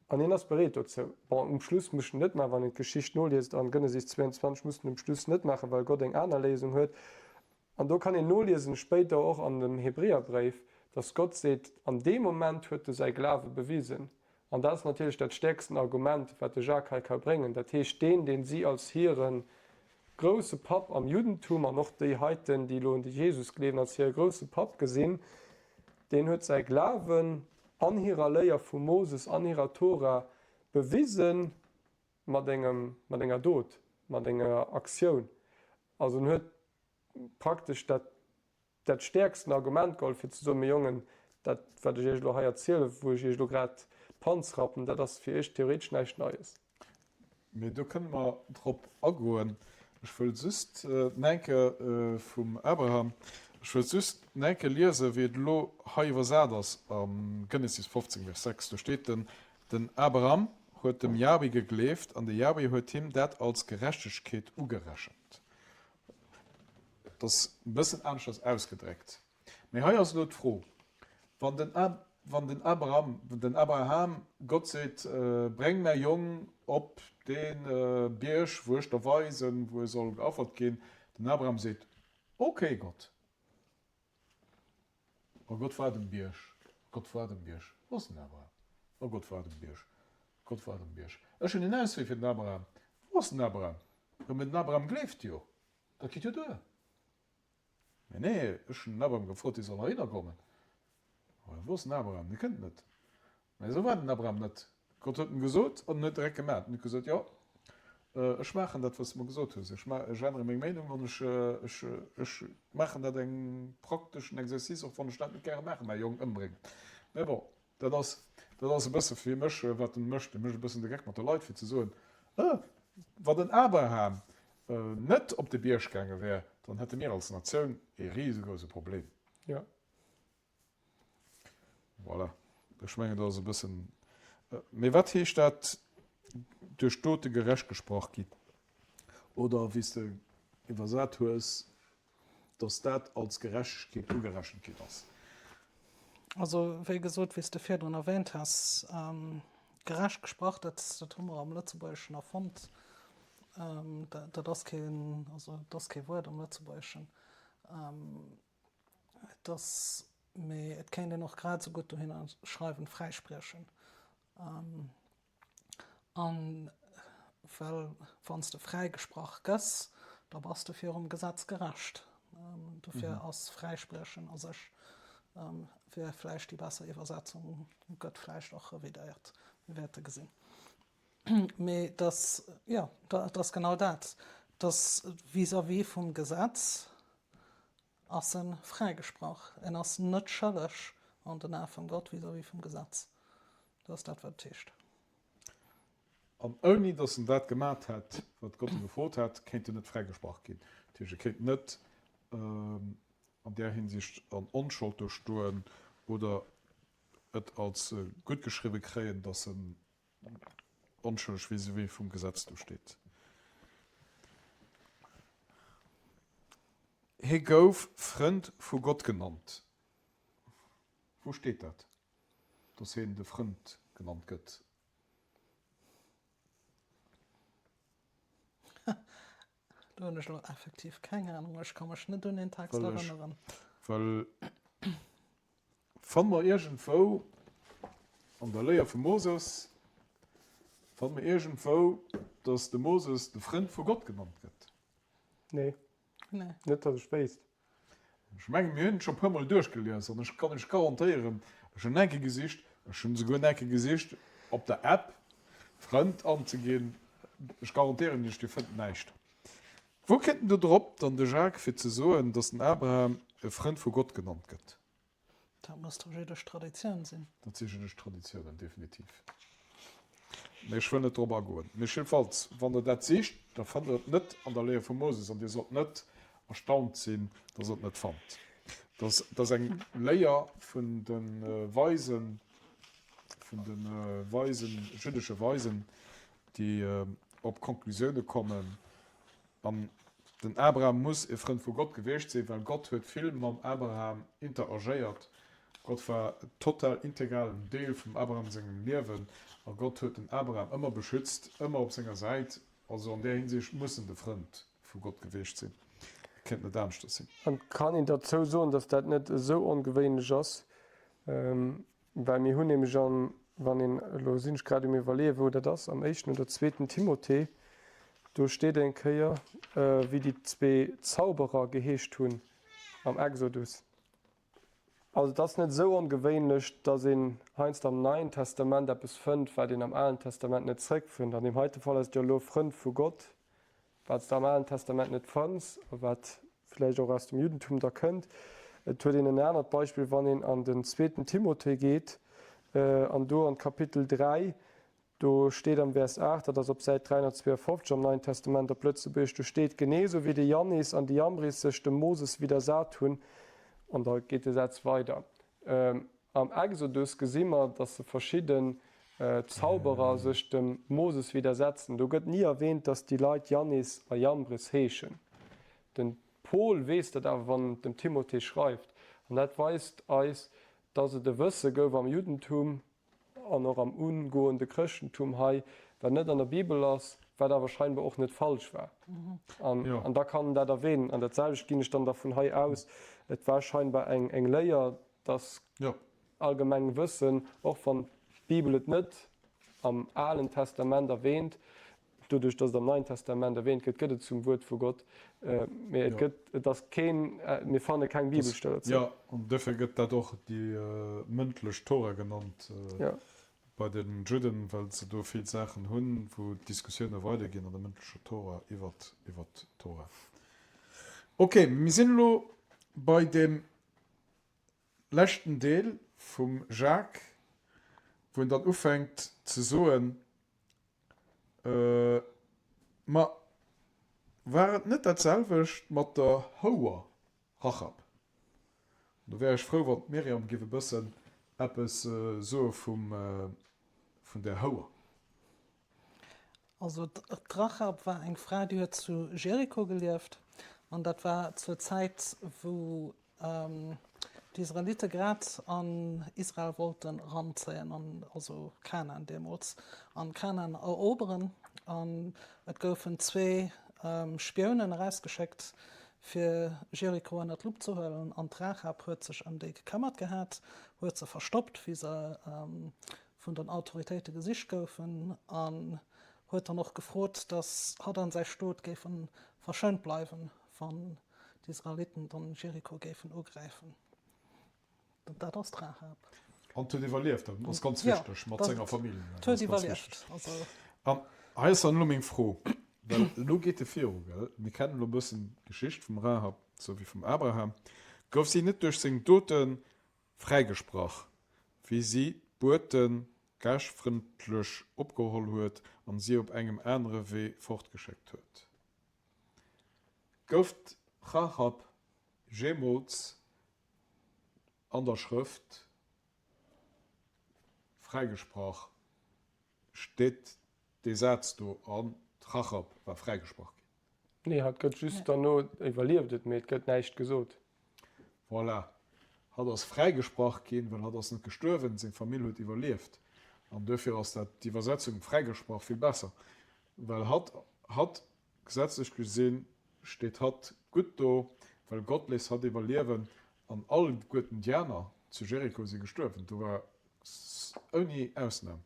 An hien ass bereet dozou. Bon, um Schluss muss en net maachen, wann een d'Geschicht noliest an Genesis 22, muss en um Schluss net maachen, well Gott eng aner Léisung huet. An do kann een noliesen, spéider och an dem Hebräerbréif, dass Gott seet, an deem Moment huet e säi Glawe bewisen. An dat ass natierlech dat stäerksten Argument, wat de Jacques hei ka bréngen. Dat heescht, deen, deen si als hire grousse Papp am Juddentum an och déi heiten, déi elo un de Jesus gleewen, als hire grousse Papp gesinn, deen huet säi Glawen an hirer Léier vum Moses, an hirer Tora bewisen mat engem, mat enger Dot, mat enger Aktioun. Also en huet praktesch dat, dat stäerksten Argument geholl fir ze soen, Mee Jongen, dat wat ech iech elo hei erzielen, wou ech iech elo grad d'Panz rappen, dat ass fir iech theoretesch näischt Neies. Mee do kënne mer drop agoen. Ech wëll just enke vum Abraham, ech wëll just enke liesen, wéi et elo hei iwwersat ass am Genesis 15, Vers 6. Do steet, Den, den Abraham huet dem Jahwe gegleeft, an de Jahwe huet him dat als Gerechtegkeet ugerechent. Et ass e bëssen aneschters ausgedréckt. Mee hei ass elo d'Fro, Wann den, wann den Abraham, den Abraham Gott seet, Bréng mäi Jong op dee Bierg, wou ech der weisen, wou e soll geaffert ginn, den Abraham seet, Ok, Gott. A Gott war dem Bierg, Gott war dem Bierg. Wou ass den Abraham? A Gott war dem Bierg, Gott war dem Bierg. Ech hunn en Auswee fir den Abraham. Wou ass den Abraham? Jo, mee den Abraham gleeft jo. Dat geet jo duer. Mee nee, ech hunn den Abraham gefrot, dee soll heihinner kommen. Mä wou ass den Abraham? Dee kënnt net. Mä esou war den Abraham net. Gott huet em gesot an en huet direkt gemaat. En huet gesot, Jo, ech maachen dat, wat s de mer gesot hues. Ech ech ännere meng Meenung an ech, ech, ech maachen dat eng prakteschen Exercice, och wann ech dat net gäre maachen, mäi Jong ëmbréngen. Mä bon, Dat ass, dat ass e bësse fir mech, wat en mécht. E mécht e bëssen de Geck mat de Leit, fir ze soen, Äh, wann den Abraham net op de Bierg gaange wär, dann hätte mir als Natioun ee risegrouse Problem. Jo. Voilà. Ech mengen, dat ass e bëssen. Mee wat heescht dat, duerch d'Dote gerecht gesprach ginn? Oder wéi s de iwwersat hues, dass dat als Gerechtegkeet ugerechent ginn ass. Also, wéi gesot, wéi s de virdrun erwähnt has, gerecht gesprach, dat, dat hu mer am Lëtzebuergeschen erfonnt. Dat ass keen, also dat ass kee Wuert am Lëtzebuergeschen. Et ass, mee et kéint een och grad esou gutt dohinner schreiwen, fräispriechen. An well wann s de fräigesprach gëss, da bass de virum Gesetz gerecht. Dofir ass fräispriechen a sech wier vläicht déi besser Iwwersetzung, gëtt vläicht och revidéiert, mir wäerte gesinn. Mee dass, jo, dat ass genau dat, dass vis-à-vis vum Gesetz ass e fräigesprach, en ass net schëlleg an den Ae vum Gott vis-à-vis vum Gesetz. Dat ass dat, wat et heescht. An ouni datt en dat gemat hätt, wat Gott e gefrot hat, kéint en net fräigesprach ginn. Dat heescht, e kéint net an där Hinsicht an Onschold do stoen oder et als guttgeschriwwe kréien, datt en onschëlleg vis-à-vis vum Gesetz do steet. Hie gouf Frënd vu Gott genannt. Wou steet dat, dass hien de Frënd genannt gëtt? Do hunn ech elo effektiv keng Anung. Ech ka mech net un deen Text erënneren. Well fanne mer iergendwou an der Léier vum Moses, fanne mer iergendwou, dass de Moses de Frënd vu Gott genannt gëtt? Nee. Nee. Net datt ech wéisst. Ech mengen, mir hunn et scho e puermol duerchgelies an ech kann Iech garantéieren, ech hunn enke gesicht, ech hunn esouguer enke gesicht op der App, Frënd anzeginn, ech garantéieren Iech, Dir fënnt näischt. Wou kënnt en do drop dann de Jacques fir ze soen, datt den Abraham e Frënd vu Gott genannt gëtt? Dat muss doch jiddesch Traditioun sinn. Dat si jiddesch Traditiounen, definitiv. Mee ech wëll net drop agoen. Mee jiddefalls, wann Der dat sicht, da fannt Der et net an der Léier vum Moses an Dir sollt net erstaunt sinn, dass Der et net fannt. Dat ass eng Léier vun de Weisen, vun de Weisen, jüddesche Weisen, déi op Konklusioune kommen, An den Abraham muss e Frënd vu Gott gewiescht sinn, well Gott huet vill mam Abraham interagéiert. Gott war total integralen Deel vum Abraham sengem Liewen a Gott huet den Abraham ëmmer beschützt, ëmmer op senger Säit. Also an där Hinsicht muss en de Frënd vu Gott gewiescht sinn. Et kéint net aneschters sinn. An et kann een derzou soen, dass dat net esou ongewéinlech ass. Well mir hunn nämlech an, wann een, elo sinn ech grad um Iwwerleeën, wou dat ass, am éischten oder zweeten Timothée, do steet eng Kéier, wéi déi zwee Zauberer geheescht hunn am Exodus. Also et ass net esou ongewéinlech, datt een heiansdo am Neien Testament eppes fënnt, wat een am Alen Testament net zréckfënnt. An deem heite Fall ass et jo elo Frënd vu Gott, Wat s de am Alen Testament net fënns, a wat vläicht och aus dem Juddentum da kënnt. Et huet een en anert Beispill, wann een an den zweeten Timothée geet, an do an d'Kapitel 3, do steet am Vers 8, dat ass op Säit 352 am Neien Testament op Lëtzebuergesch, do steet, Geneesou wéi de Jannes an de Jambres sech dem Moses widdersat hunn, an da geet de Saz weider. Am Exodus gesi mer, datt se verschidden Zauberer sech dem Moses widdersetzen. Do gëtt ni erwähnt, datt déi Leit Jannes a Jambres heeschen. Den Paul weess dat awer, wann en dem Timothée schreift. An dat weist eis, datt et e Wësse gouf am Juddentum an och am ungoende Chrëschtentum hei, wat net an der Bibel ass, wat awer scheinbar och net falsch war. An da kann en dat erwähnen. An dat selwecht ginn ech dann da vun hei aus. Et war scheinbar eng Léier, dass allgemeng Wëssen, och wann d'Bibel et net am Alen Testament erwähnt, doduerch dass et am Neien Testament erwähnt gëtt, gëtt et zum Wuert vu Gott, mee et gëtt, et ass keen, mir fanne keng Bibelstell dozou. Jo, an duerfir gëtt dat och déi mëndlech Tora genannt bei de Judden, well se do vill Saachen hunn, wou d'Diskussioune weiderginn an der mëndlecher Tora iwwert d'Tora. Ok, mir sinn elo bei deem Leschten Deel vum Jacques, wou en dann ufänkt ze soen, Ma war et net dat selwecht mat der Houer Rachab? An do wär ech frou, wann d'Myriam giff e bëssen eppes soe vum, vun där Houer. Also d'Rachab war eng Fra, déi huet zu Jericho gelieft an dat war zur Zäit, wou d'Israelitte grad an Israel wollten eranzéien, an also Kanaan deemools, an Kanaan eroberen. An et goufen zwee Spiounen erausgeschéckt, fir Jericho ënner d'Lupp ze huelen. An d'Rachab huet sech ëm déi gekëmmert gehat, huet se verstoppt, wéi se vun den Autoritéite gesicht goufen, an huet dann och gefrot, datt hatt an säi Stot géife verschount bleiwen, wann d'Israeliten dann Jericho géifen ugräifen. Dat ass d'Rahab. An huet iwwerlieft, dat ass ganz wichteg, mat senger Famill. Huet iwwerlieft. An hei ass dann elo meng Fro, well elo geet e viru, gell? Mir kennen elo e bëssen d'Geschicht vum Rahab esou wéi vum Abraham. Gouf si net duerch seng Dote fräigesprach, wéi si d'Buete gaaschtfrëndlech opgeholl huet an si op engem anere Wee fortgeschéckt huet? Gouf d'Rahab jeemools an der Schrëft fräigesprach? Steet dee Saz do an d'Rahab war fräigesprach ginn? Nee, hatt gëtt just derno iwwerlieft et, mee et gëtt näischt gesot. Voilà. Hatt ass fräigesprach ginn, well hatt ass net gestuerwen, seng Famill huet iwwerlieft. An duerfir ass dat, d'Iwwersetzung fräigesprach vill besser, well hatt, hatt, gesetzlech gesinn, steet hatt gutt do, well Gott léisst hatt iwwerliewen an alleguerten déi aner zu Jericho si gestuerwen. Do war ouni Ausnam,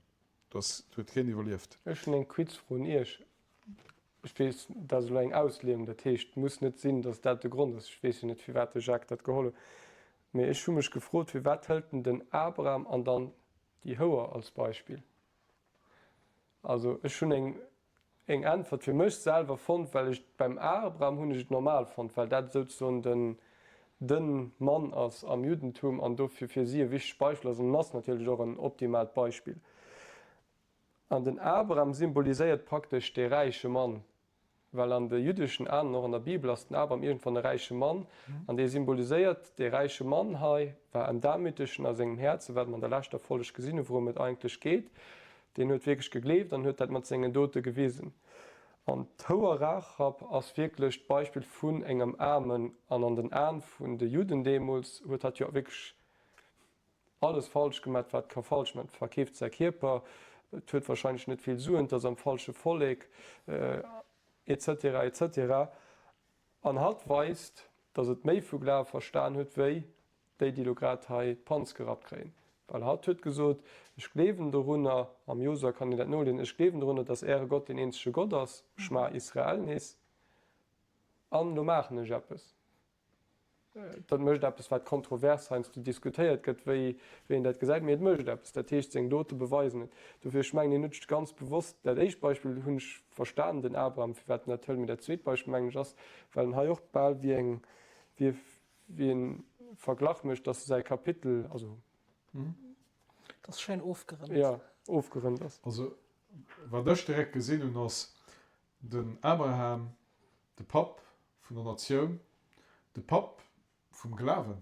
do ass, do huet keen iwwerlieft. Ech hunn eng Quizfro un Iech. Ech weess, dat ass elo eng Ausleeung, dat heescht, et muss net sinn, datt dat de Grond ass. Ech weess jo net, firwat de Jacques dat geholl huet. Mee ech hu mech gefrot, firwat hëlt en den Abraham an dann déi Houer als Beispill? Also ech hunn eng eng Äntwert fir mech selwer fonnt, well ech beim Abraham hunn ech et normal fonnt, well dat souzesoen den de Mann ass am Juddentum an dofir fir si e wichtegt Beispill ass an en ass natierlech och en optimaalt Beispill. An den Abraham symboliséiert praktesch dee räiche Mann, well an de jüddeschen Aen an och an der Bibel ass den Abraham iergendwann e räiche Mann, an dee symboliséiert dee räiche Mann hei, war en Damütegen a sengem Häerzen, wat mer an der leschter Folleg gesinn hu wourëm et eigentlech geet, deen huet wierklech gegleeft an huet dat mat sengen Dote gewisen. An d'Houer Rachab ass wierklech d'Beispill vun engem Aarmen, an an den Aen vun de Judden deemools huet hatt jo wierklech Alles falsch gemat wat ka falsch man, verkeeft säi Kierper, et huet wahrscheinlech net vill Suen, et ass am falsche Vollek, etc etc. An hatt weist, datt et méi vu Glawe verstan huet wéi déi, déi lo grad hei d'Panz gerappt kréien. Well hatt huet gesot, Ech gleewen dorunner, am Josua kann een dat noliesen, ech gleewen dorunner, datt äre Gott deen eenzege Gott ass, Schma Israel nees, an lo maachen ech eppes. Dat mécht eppes, wat kontrovers heiansdo diskutéiert gëtt, wéi een dat gesäit, mee et mécht eppes. Dat heescht, seng Dote beweisen et. Dofir, ech mengen, hien huet sech ganz bewosst, dat éischt Beispill hunn ech verstanen, den Abraham, firwat en dat hëlt, mee dat zweet Beispill, mengen ech, ass, well en hei och bal wéi eng, wéi e Verglach mécht, dass e säi Kapitel, also. Dass schéin ofgerënnt. Jo, ofgerënnt ass. Also, wat ech direkt gesinn hunn, ass den Abraham, de Papp vun der Natioun, de Papp vum Glawen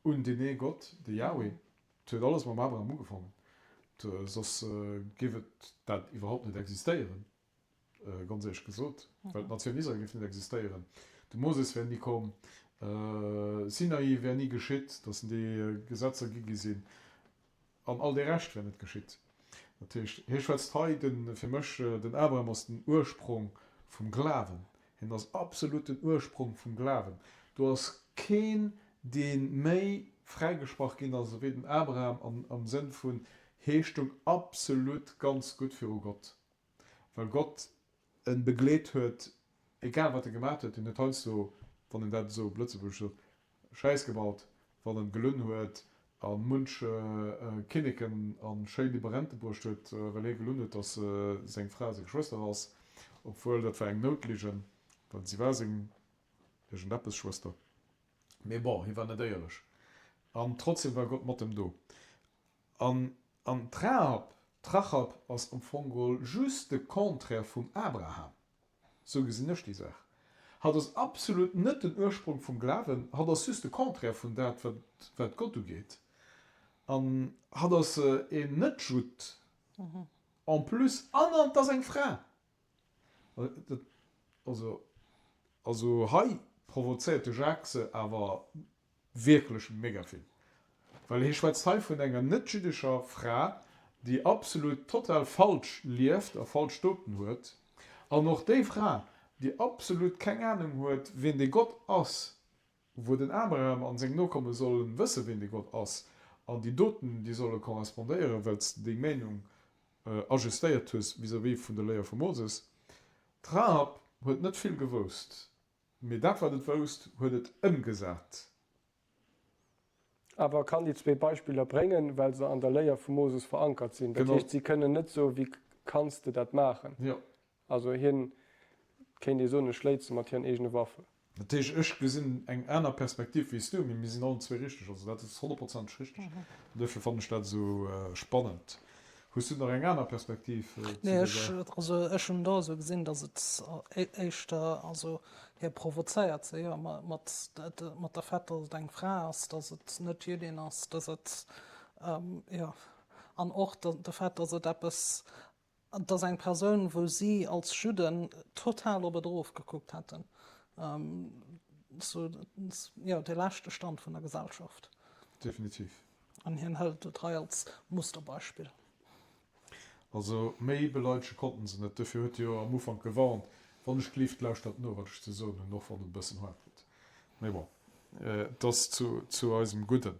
un deen ee Gott, de Yahweh. Et huet alles mam Abraham ugefaangen, soss géif et dat iwwerhaupt net existéieren, ganz éierlech gesot, well d'Natioun Israel géif net existéieren, de Moses wär ni komm, Sinai wär ni geschitt, datt en déi Gesetzer gi gi sinn. An all dee Rescht wär net geschitt. Dat heescht, hie schwätzt hei de, fir mech, den Abraham ass den Ursprong vum Glawen. Hien ass absolut den Ursprong vum Glawen. Do ass keen, dee méi fräigesprach ginn ass ewéi den Abraham an, am Sënn vun, hie stung absolut ganz gutt viru Gott, well Gott en begleet huet, egal wat e gemat huet. Hien huet heiansdo, wann een dat esou op Lëtzebuergesch sot, Schäiss gebaut, wann en gelunn huet a munch Kinneken a schéi Liberente bruecht huet, well hie gelunn huet, datt seng Fra seng Schwëster ass, obwuel dat war eng Noutligen, well si war seng iergendeppes Schwëster. Mee bon, hie war net éierlech an trotzdem war Gott mat em do. An an d'Rahab, d'Rachab ass am Fong geholl just de Contraire vum Abraham. Sou gesinn ech déi Saach. Hatt ass absolut net den Ursprong vum Glawen, hatt ass just de Contraire vun dat, wat wat Gott ugeet. An hatt ass een Net-Judd en plus an an 't ass eng Fra. Dat, also, also hei provozéiert de Jacques se awer Wierklech mega vill. Well hie schwätzt hei vun enger net-jüddescher Fra, déi absolut total falsch lieft a falsch Doten huet. An och déi Fra, déi absolut keng Ahnung huet, wien dee Gott ass, wou den Abraham an seng Nokomme sollen wësse wien dee Gott ass, an déi Doten, déi solle correspondéieren, well s de deng Meenung ajustéiert hues vis-à-vis vun der Léier vum Moses. D'Rahab huet net vill gewousst. Mee dat wat et wousst, huet et ëmgesat. Awer kann déi zwee Beispiller bréngen, well se an der Léier vum Moses verankert sinn. Dat heescht, si kënnen net soen, Wéi kanns de dat maachen? Also hien, kéint ee soen, e schléit se mat hiren eegene Waffen. Dat heescht, ech gesinn eng aner Perspektiv wéi s du, mee mir sinn allen zwee richteg. Also dat ass honnertprozenteg richteg. An duerfir fannen ech dat esou spannend. Hues du nach eng aner Perspektiv zu Nee, der ech, Saach? also ech hunn do esou gesinn, datt et éischter, also hie provozéiert se jo mat, mat der Fait, datt et eng Fra ass, datt et net Jüddin ass, datt et, jo, an och de Fait, datt et eppes. Et ass eng Persoun, wou si als Judden total op et erofgekuckt hätten. Sou, jo, dee leschte Stand vun der Gesellschaft. Definitiv. An hien hëlt et hei als Musterbeispill. Also méi beleidege konnten se net. Dofir huet e jo am Ufank gewarnt, Wann ech gleeft, lauschtert no, wat ech ze soen hunn, och wann et e bëssen haart gëtt. Mee bon, et ass zu eisem Gudden.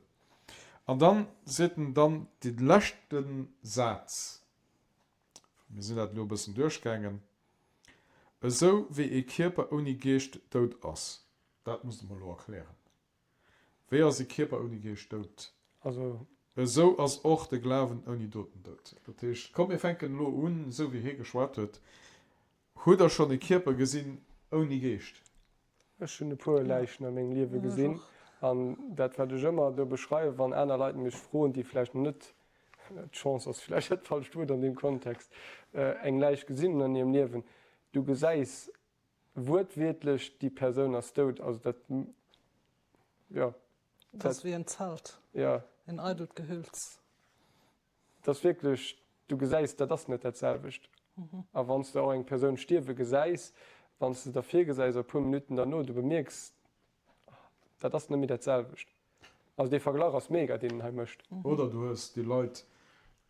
An dann seet en dann dee leschte Saz, mir sinn dat elo e bëssen duerchgaangen, Esou wéi ee Kierper ouni Geescht dout ass. Dat musst Der mer elo erklären. Wéi ass e Kierper ouni Geescht dout? Also. Esou ass och de Glawen ouni Doten dout. Dat heescht, komm mir fänken elo un, esou wéi hie geschwat huet. Hutt Der schonn e Kierper gesinn ouni Geescht? Ech hunn e puer Läichen a mengem Liewe gesinn. An dat, wat ech ëmmer do beschreiwen, wann aner Leit mech froen, déi vläicht nach net, d'Chance ass vläicht dat falscht Wuert an deem Kontext, eng Läich gesinn hunn an hirem Liewen, du gesäis Wuertwiertlech, déi Persoun ass dout. Also dat, jo. Dat ass wéi en Zelt. Jo. En eidelt Gehülz. Dat ass wierklech, du gesäis, dat ass net dat selwecht. A wann s de och eng Persoun stierwe gesäis, wann s de se der virgesäis a puer Minutten derno, du bemierks, dat ass net méi dat selwecht. Also dee Verglach ass mega, deen en hei mécht. Oder du hues déi Leit,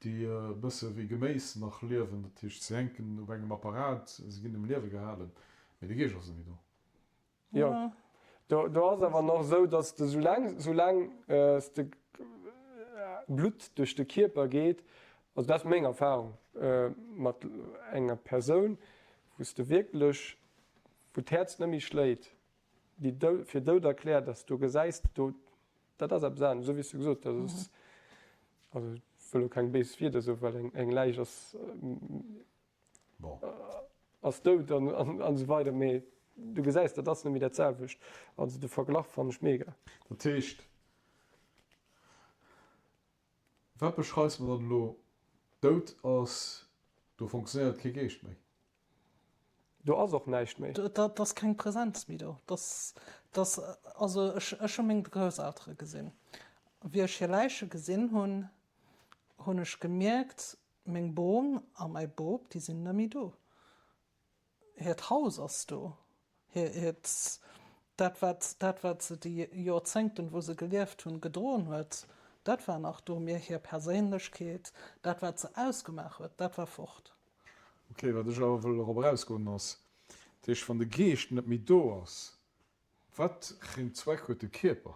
déi e bësse wéi Geméis nach liewen, dat heescht, se hänken op engem Apparat, se ginn um Liewe gehalen, mee de Geescht ass net méi do. Jo, do, do ass awer nach esou, datt de soulaang, soulaang s de Blutt duerch de Kierper geet, also dat ass meng Erfahrung mat enger Persoun, wou s de wierklech, wou d'Häerz net méi schléit, déi dou fir dout erkläert ass, do gesäis de do, dat ass eppes anescht, esou wéi s du gesot hues, ass, also ech wëll elo keng béis Wierder soen, well eng eng Läich ass Bon. ass dout an an an esou weider, mee du gesäis, dat ass net méi dat selwecht. Also de Verglach fannen ech mega. Dat heescht, wat beschreifs mer dann elo? Dout ass, do fonctionnéiert kee Geescht méi. Do ass och näischt méi. Et ass keng Präsenz méi do. Dass, also ech, ech hu meng Grousseltere gesinn. Wéi ech hir Läiche gesinn hunn, hunn ech gemierkt, meng Bom a mäi Bop, déi sinn net méi do. Hiert Haus ass do, hiert, dat wat, dat wat se déi Joerzéngten, wou se gelieft hunn, gedroen huet, dat war nach do, mee hir Perséinlechkeet, dat wat se ausgemaach huet, dat war fort. Ok, wat ech awer wëll erop erausgoen ass, dat heescht wann de Geescht net méi do ass, wat fir een Zweck huet de Kierper?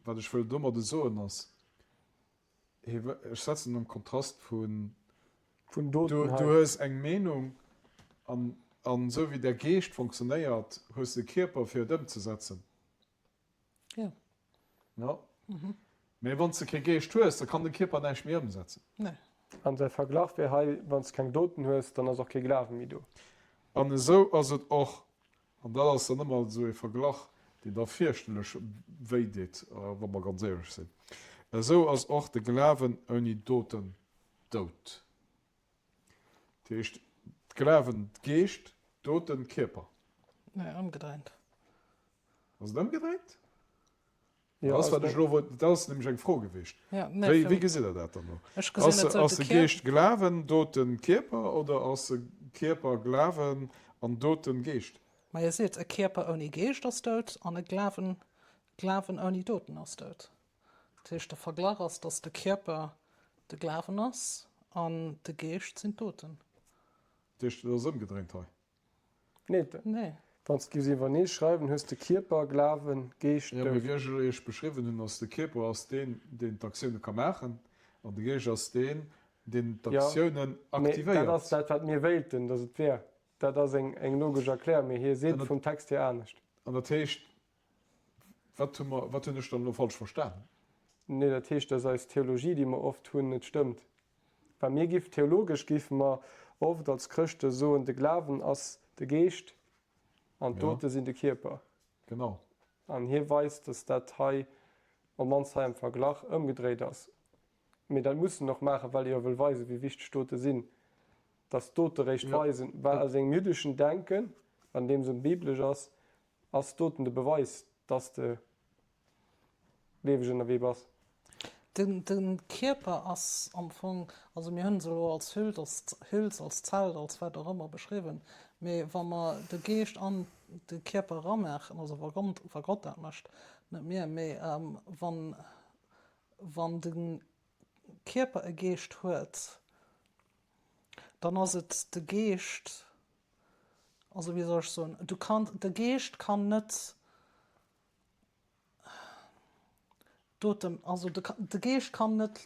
Wat ech wëll domadde soen ass, ech setzen am Kontrast vun, Vun Doten du hues eng Meenung an an esou wéi däi Geescht fonctionnéiert, hues de Kierper fir et ëmzesetzen. Jo. Jo. Mee wann s de kee Geescht hues, da kann de Kierper näischt méi ëmsetzen. Nee. An säi Verglach wär hei, Wann s de keng Doten hues, dann ass och kee Glawe méi do. An esou ass et och, an dat ass dann ëmmer esou ee Verglach, deen da fierchterlech wéi deet, wa mer ganz éierlech sinn, esou ass och de Glawen ouni Doten dout. Dat heescht, Glawen, Geescht, Doten, Kierper. Nee, ëmgedréint. Ass et ëmgedréint? Jo, Dat ass, wat ech elo wollt, dat ass nämlech eng Fro gewiescht. Ja, nee, Wéi, fir- wéi gesitt Der dat dann elo? Ech gesinn Ass, et sou, ass de de Kier- Geescht Glawen, Doten Kierper oder ass de Kierper Glawen an Doten Geescht? Ma hie seet, e Kierper ouni Geescht ass dout an e Glawen, Glawen ouni Doten ass dout. Dat heescht, de Verglach ass, datt de Kierper de Glawen ass an de Geescht sinn d'Doten. Dat heescht, et ass ëmgedréint hei. Nee, Nee. wann s de giffs iwwernee schreiwen, hues de Kierper, Glawen, Geescht, Jo, mee Doud. wéi ech iech beschriwwen hunn, ass de Kierper ass deen, deen d'Aktioune ka maachen, an de Geescht ass deen, deen Jo, d'Aktiounen mee dat aktivéiert. ass dat, wat mir wéilten, datt et wär. Dat ass eng, eng logesch Erklärung, mee hie seet An et dat, vum Text hier anescht. an dat heescht, wat hu mer, wat hunn ech dann elo falsch verstanen? Nee, dat heescht, datt eis Theologie, déi mer oft hunn, net stëmmt. Well mir giff, theologesch giffe mer oft als Chrëschte soen, de Glawen ass de Geescht an Ja. d'Dote sinn de Kierper. Genau. An hie weist, datt dat hei, op mannst hei am Verglach, ëmgedréit ass. Mee dat muss en och maachen, well e jo wëll weisen, wéi wichteg d'Dote sinn. Datt d'Dote réischt Ja. weisen, well a sengem jüddeschen Denken, an deem sënn biblesch ass, ass d'Doten de Beweis, datt de lieweg ënnerwee bass. De Kierper ass am Fong, also mir hunn se elo als Hüls, als Zelt, als wat och ëmmer beschriwwen, mee wa mer de Geescht an de Kierper eramaachen, also wa Gott dat mécht, net mir, mee wann, wann de Kierper e Geescht huet, dann ass et de Geescht, also wéi soll ech soen, du kann, de Geescht kann net Doten, also de Geescht kann net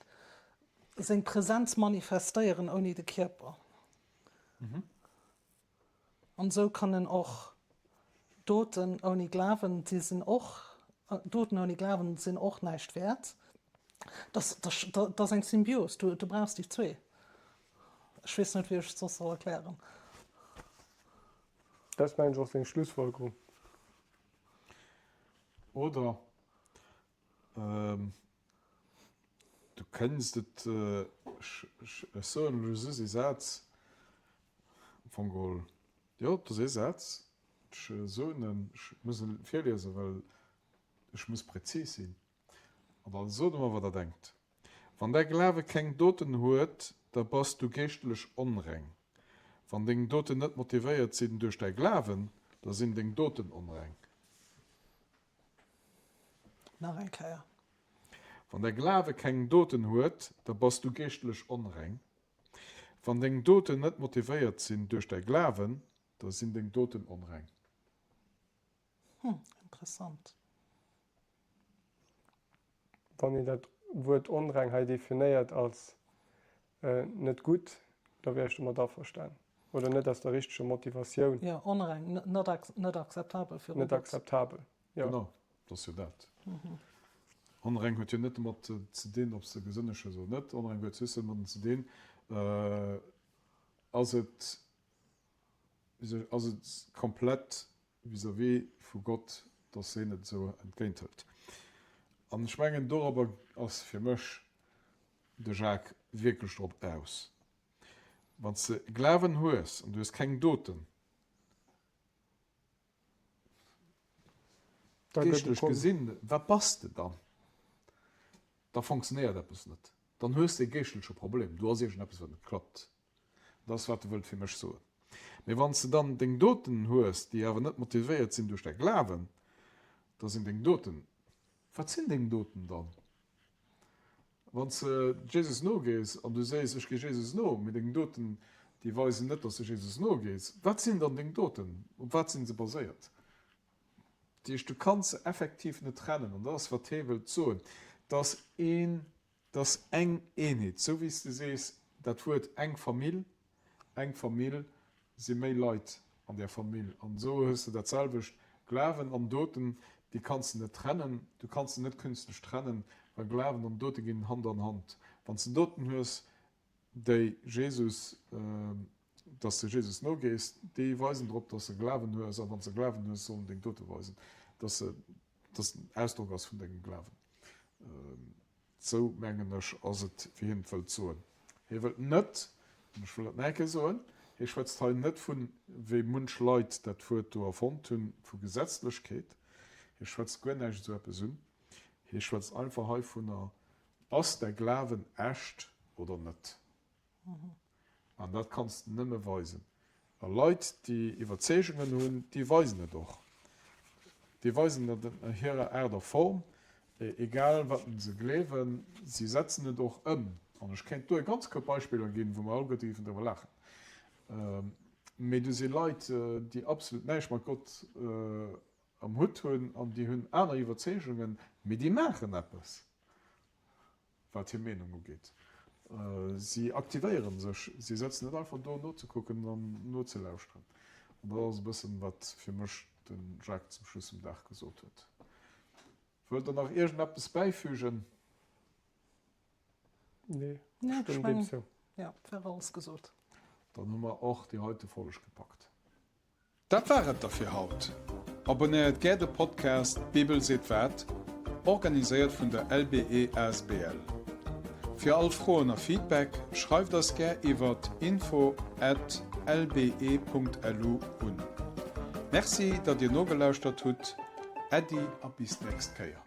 seng Präsenz manifestéieren ouni de Kierper. An esou kann en och Doten ouni Glawen, déi sinn och, Doten ouni Glawen sinn och näischt wäert. Dat ass eng Symbios, du brauchs déi zwee. Ech weess net, wéi ech et soss soll erklären. Dat ass, mengen ech, och seng Schlussfolgerung. Oder du kënnst et, ech soen elo just ee Saz, am Fong geholl, jo, et ass ee Saz, ech soen en, ech muss en virliesen, well ech muss präzis sinn, an da sot Der mer, wat Der denkt. Wann däi Glawe keng Doten huet, da bass du geeschtlech onreng. Wann deng Doten net motivéiert sinn duerch däi Glawen, da sinn deng Doten onreng. Nach eng Kéier. Wann däi Glawe keng Doten huet, da bass du geeschtlech onreng. Wann deng Doten net motivéiert sinn duerch däi Glawen, da sinn deng Doten onreng. Hm, interessant. Wann een dat Wuert onreng hei definéiert als net gutt, da wär ech domat averstan. Oder net aus der richteger Motivatioun. Jo, onreng, net akzeptabel viru Gott. Net akzeptabel, jo. Genau, dat ass jo dat. Onreng huet jo net domat ze dinn, ob s de gesënneg hues oder net. Onreng huet just domat ze dinn, ass et, ass et komplett vis-à-vis vu Gott, dass hien et esou entgéint hëlt. An ech mengen, dorobber ass fir mech de Jacques wierklech drop aus. Wann s de Glawen hues an du hues keng Doten, geeschtlech gesinn, wat bass de dann? Da fonctionnéiert eppes net. Dann hues de e geeschtleche Problem. Do ass iergendeppes, wat net klappt. Dat ass, wat e wëllt fir mech soen. Mee wann s de dann deng Doten hues, déi awer net motivéiert sinn duerch däi Glawen, da sinn deng Doten, wat sinn deng Doten dann? Wann s de Jesus nogees an du sees, ech gi Jesus no, mee deng Doten, déi weisen net, datt s de Jesus nogees, wat sinn dann deng Doten? Op wat sinn se baséiert? Dat heescht, du kanns se effektiv net trennen. An dat ass, wat hie wëllt soen, dass een 't ass eng Eenheet, sou wéi s de sees, dat Wuert eng Famill, eng Famill si méi Leit an där Famill. An esou hues de dat selwecht, Glawen an Doten, déi kanns de net trennen, du kanns se net künstlech trennen, well Glawen an Dote ginn Hand an Hand. Wann s de Doten hues, déi Jesus, dass de Jesus nogees, déi weisen drop, dass de Glawen hues, a wann s de Glawen hues, sollen deng Dote weisen, dass se, dass en Ausdrock ass vun dengem Glawen. Sou, mengen ech, ass et, wéi hien et wëllt soen. Hie wëllt net, an ech wëll dat nach eng Kéier soen, hie schwätzt hei net vun, wéi munch Leit dat Wuert do erfonnt hunn, vu Gesetzlechkeet. Hie schwätzt guer näischt esou eppes un. Hie schwätzt einfach heivunner, Ass däi Glawen echt oder net? An dat kanns de nëmme weisen. A Leit, déi Iwwerzeegungen hunn, déi weisen et och. Déi weisen et an hirer Aart a Form, egal wat se gleewen, si setzen et och ëm. An ech kéint do e ganz Koup Beispiller ginn, wou mer alleguerte géifen driwwer laachen. Mee do si Leit, déi absolut näischt mat Gott am Hutt hunn an déi hunn aner Iwwerzeegungen, mee déi maachen eppes. wat hir Meenung ugeet. Si aktivéiere sech, si sëtzen net einfach do nozekucken an nozelauschteren. An dat ass e bëssen, wat fir mech de Jacques zum Schluss vum Dag gesot huet. Wëllt Der nach iergendeppes bäifügen? Nee, ech stëmmen deem zou. Jo, et war alles gesot. Dann hu mer och déi heite Folg gepackt. Dat war et da fir haut. Abonnéiert gär de Podcast D'Bibel seet wat, organiséiert vun der LBE asbl. Fir all Froen a Feedback schreift eis gär iwwert info at lbe.lu un. Merci, datt dir nogelauschtert hutt. Äddi a bis d'nächst Kéier.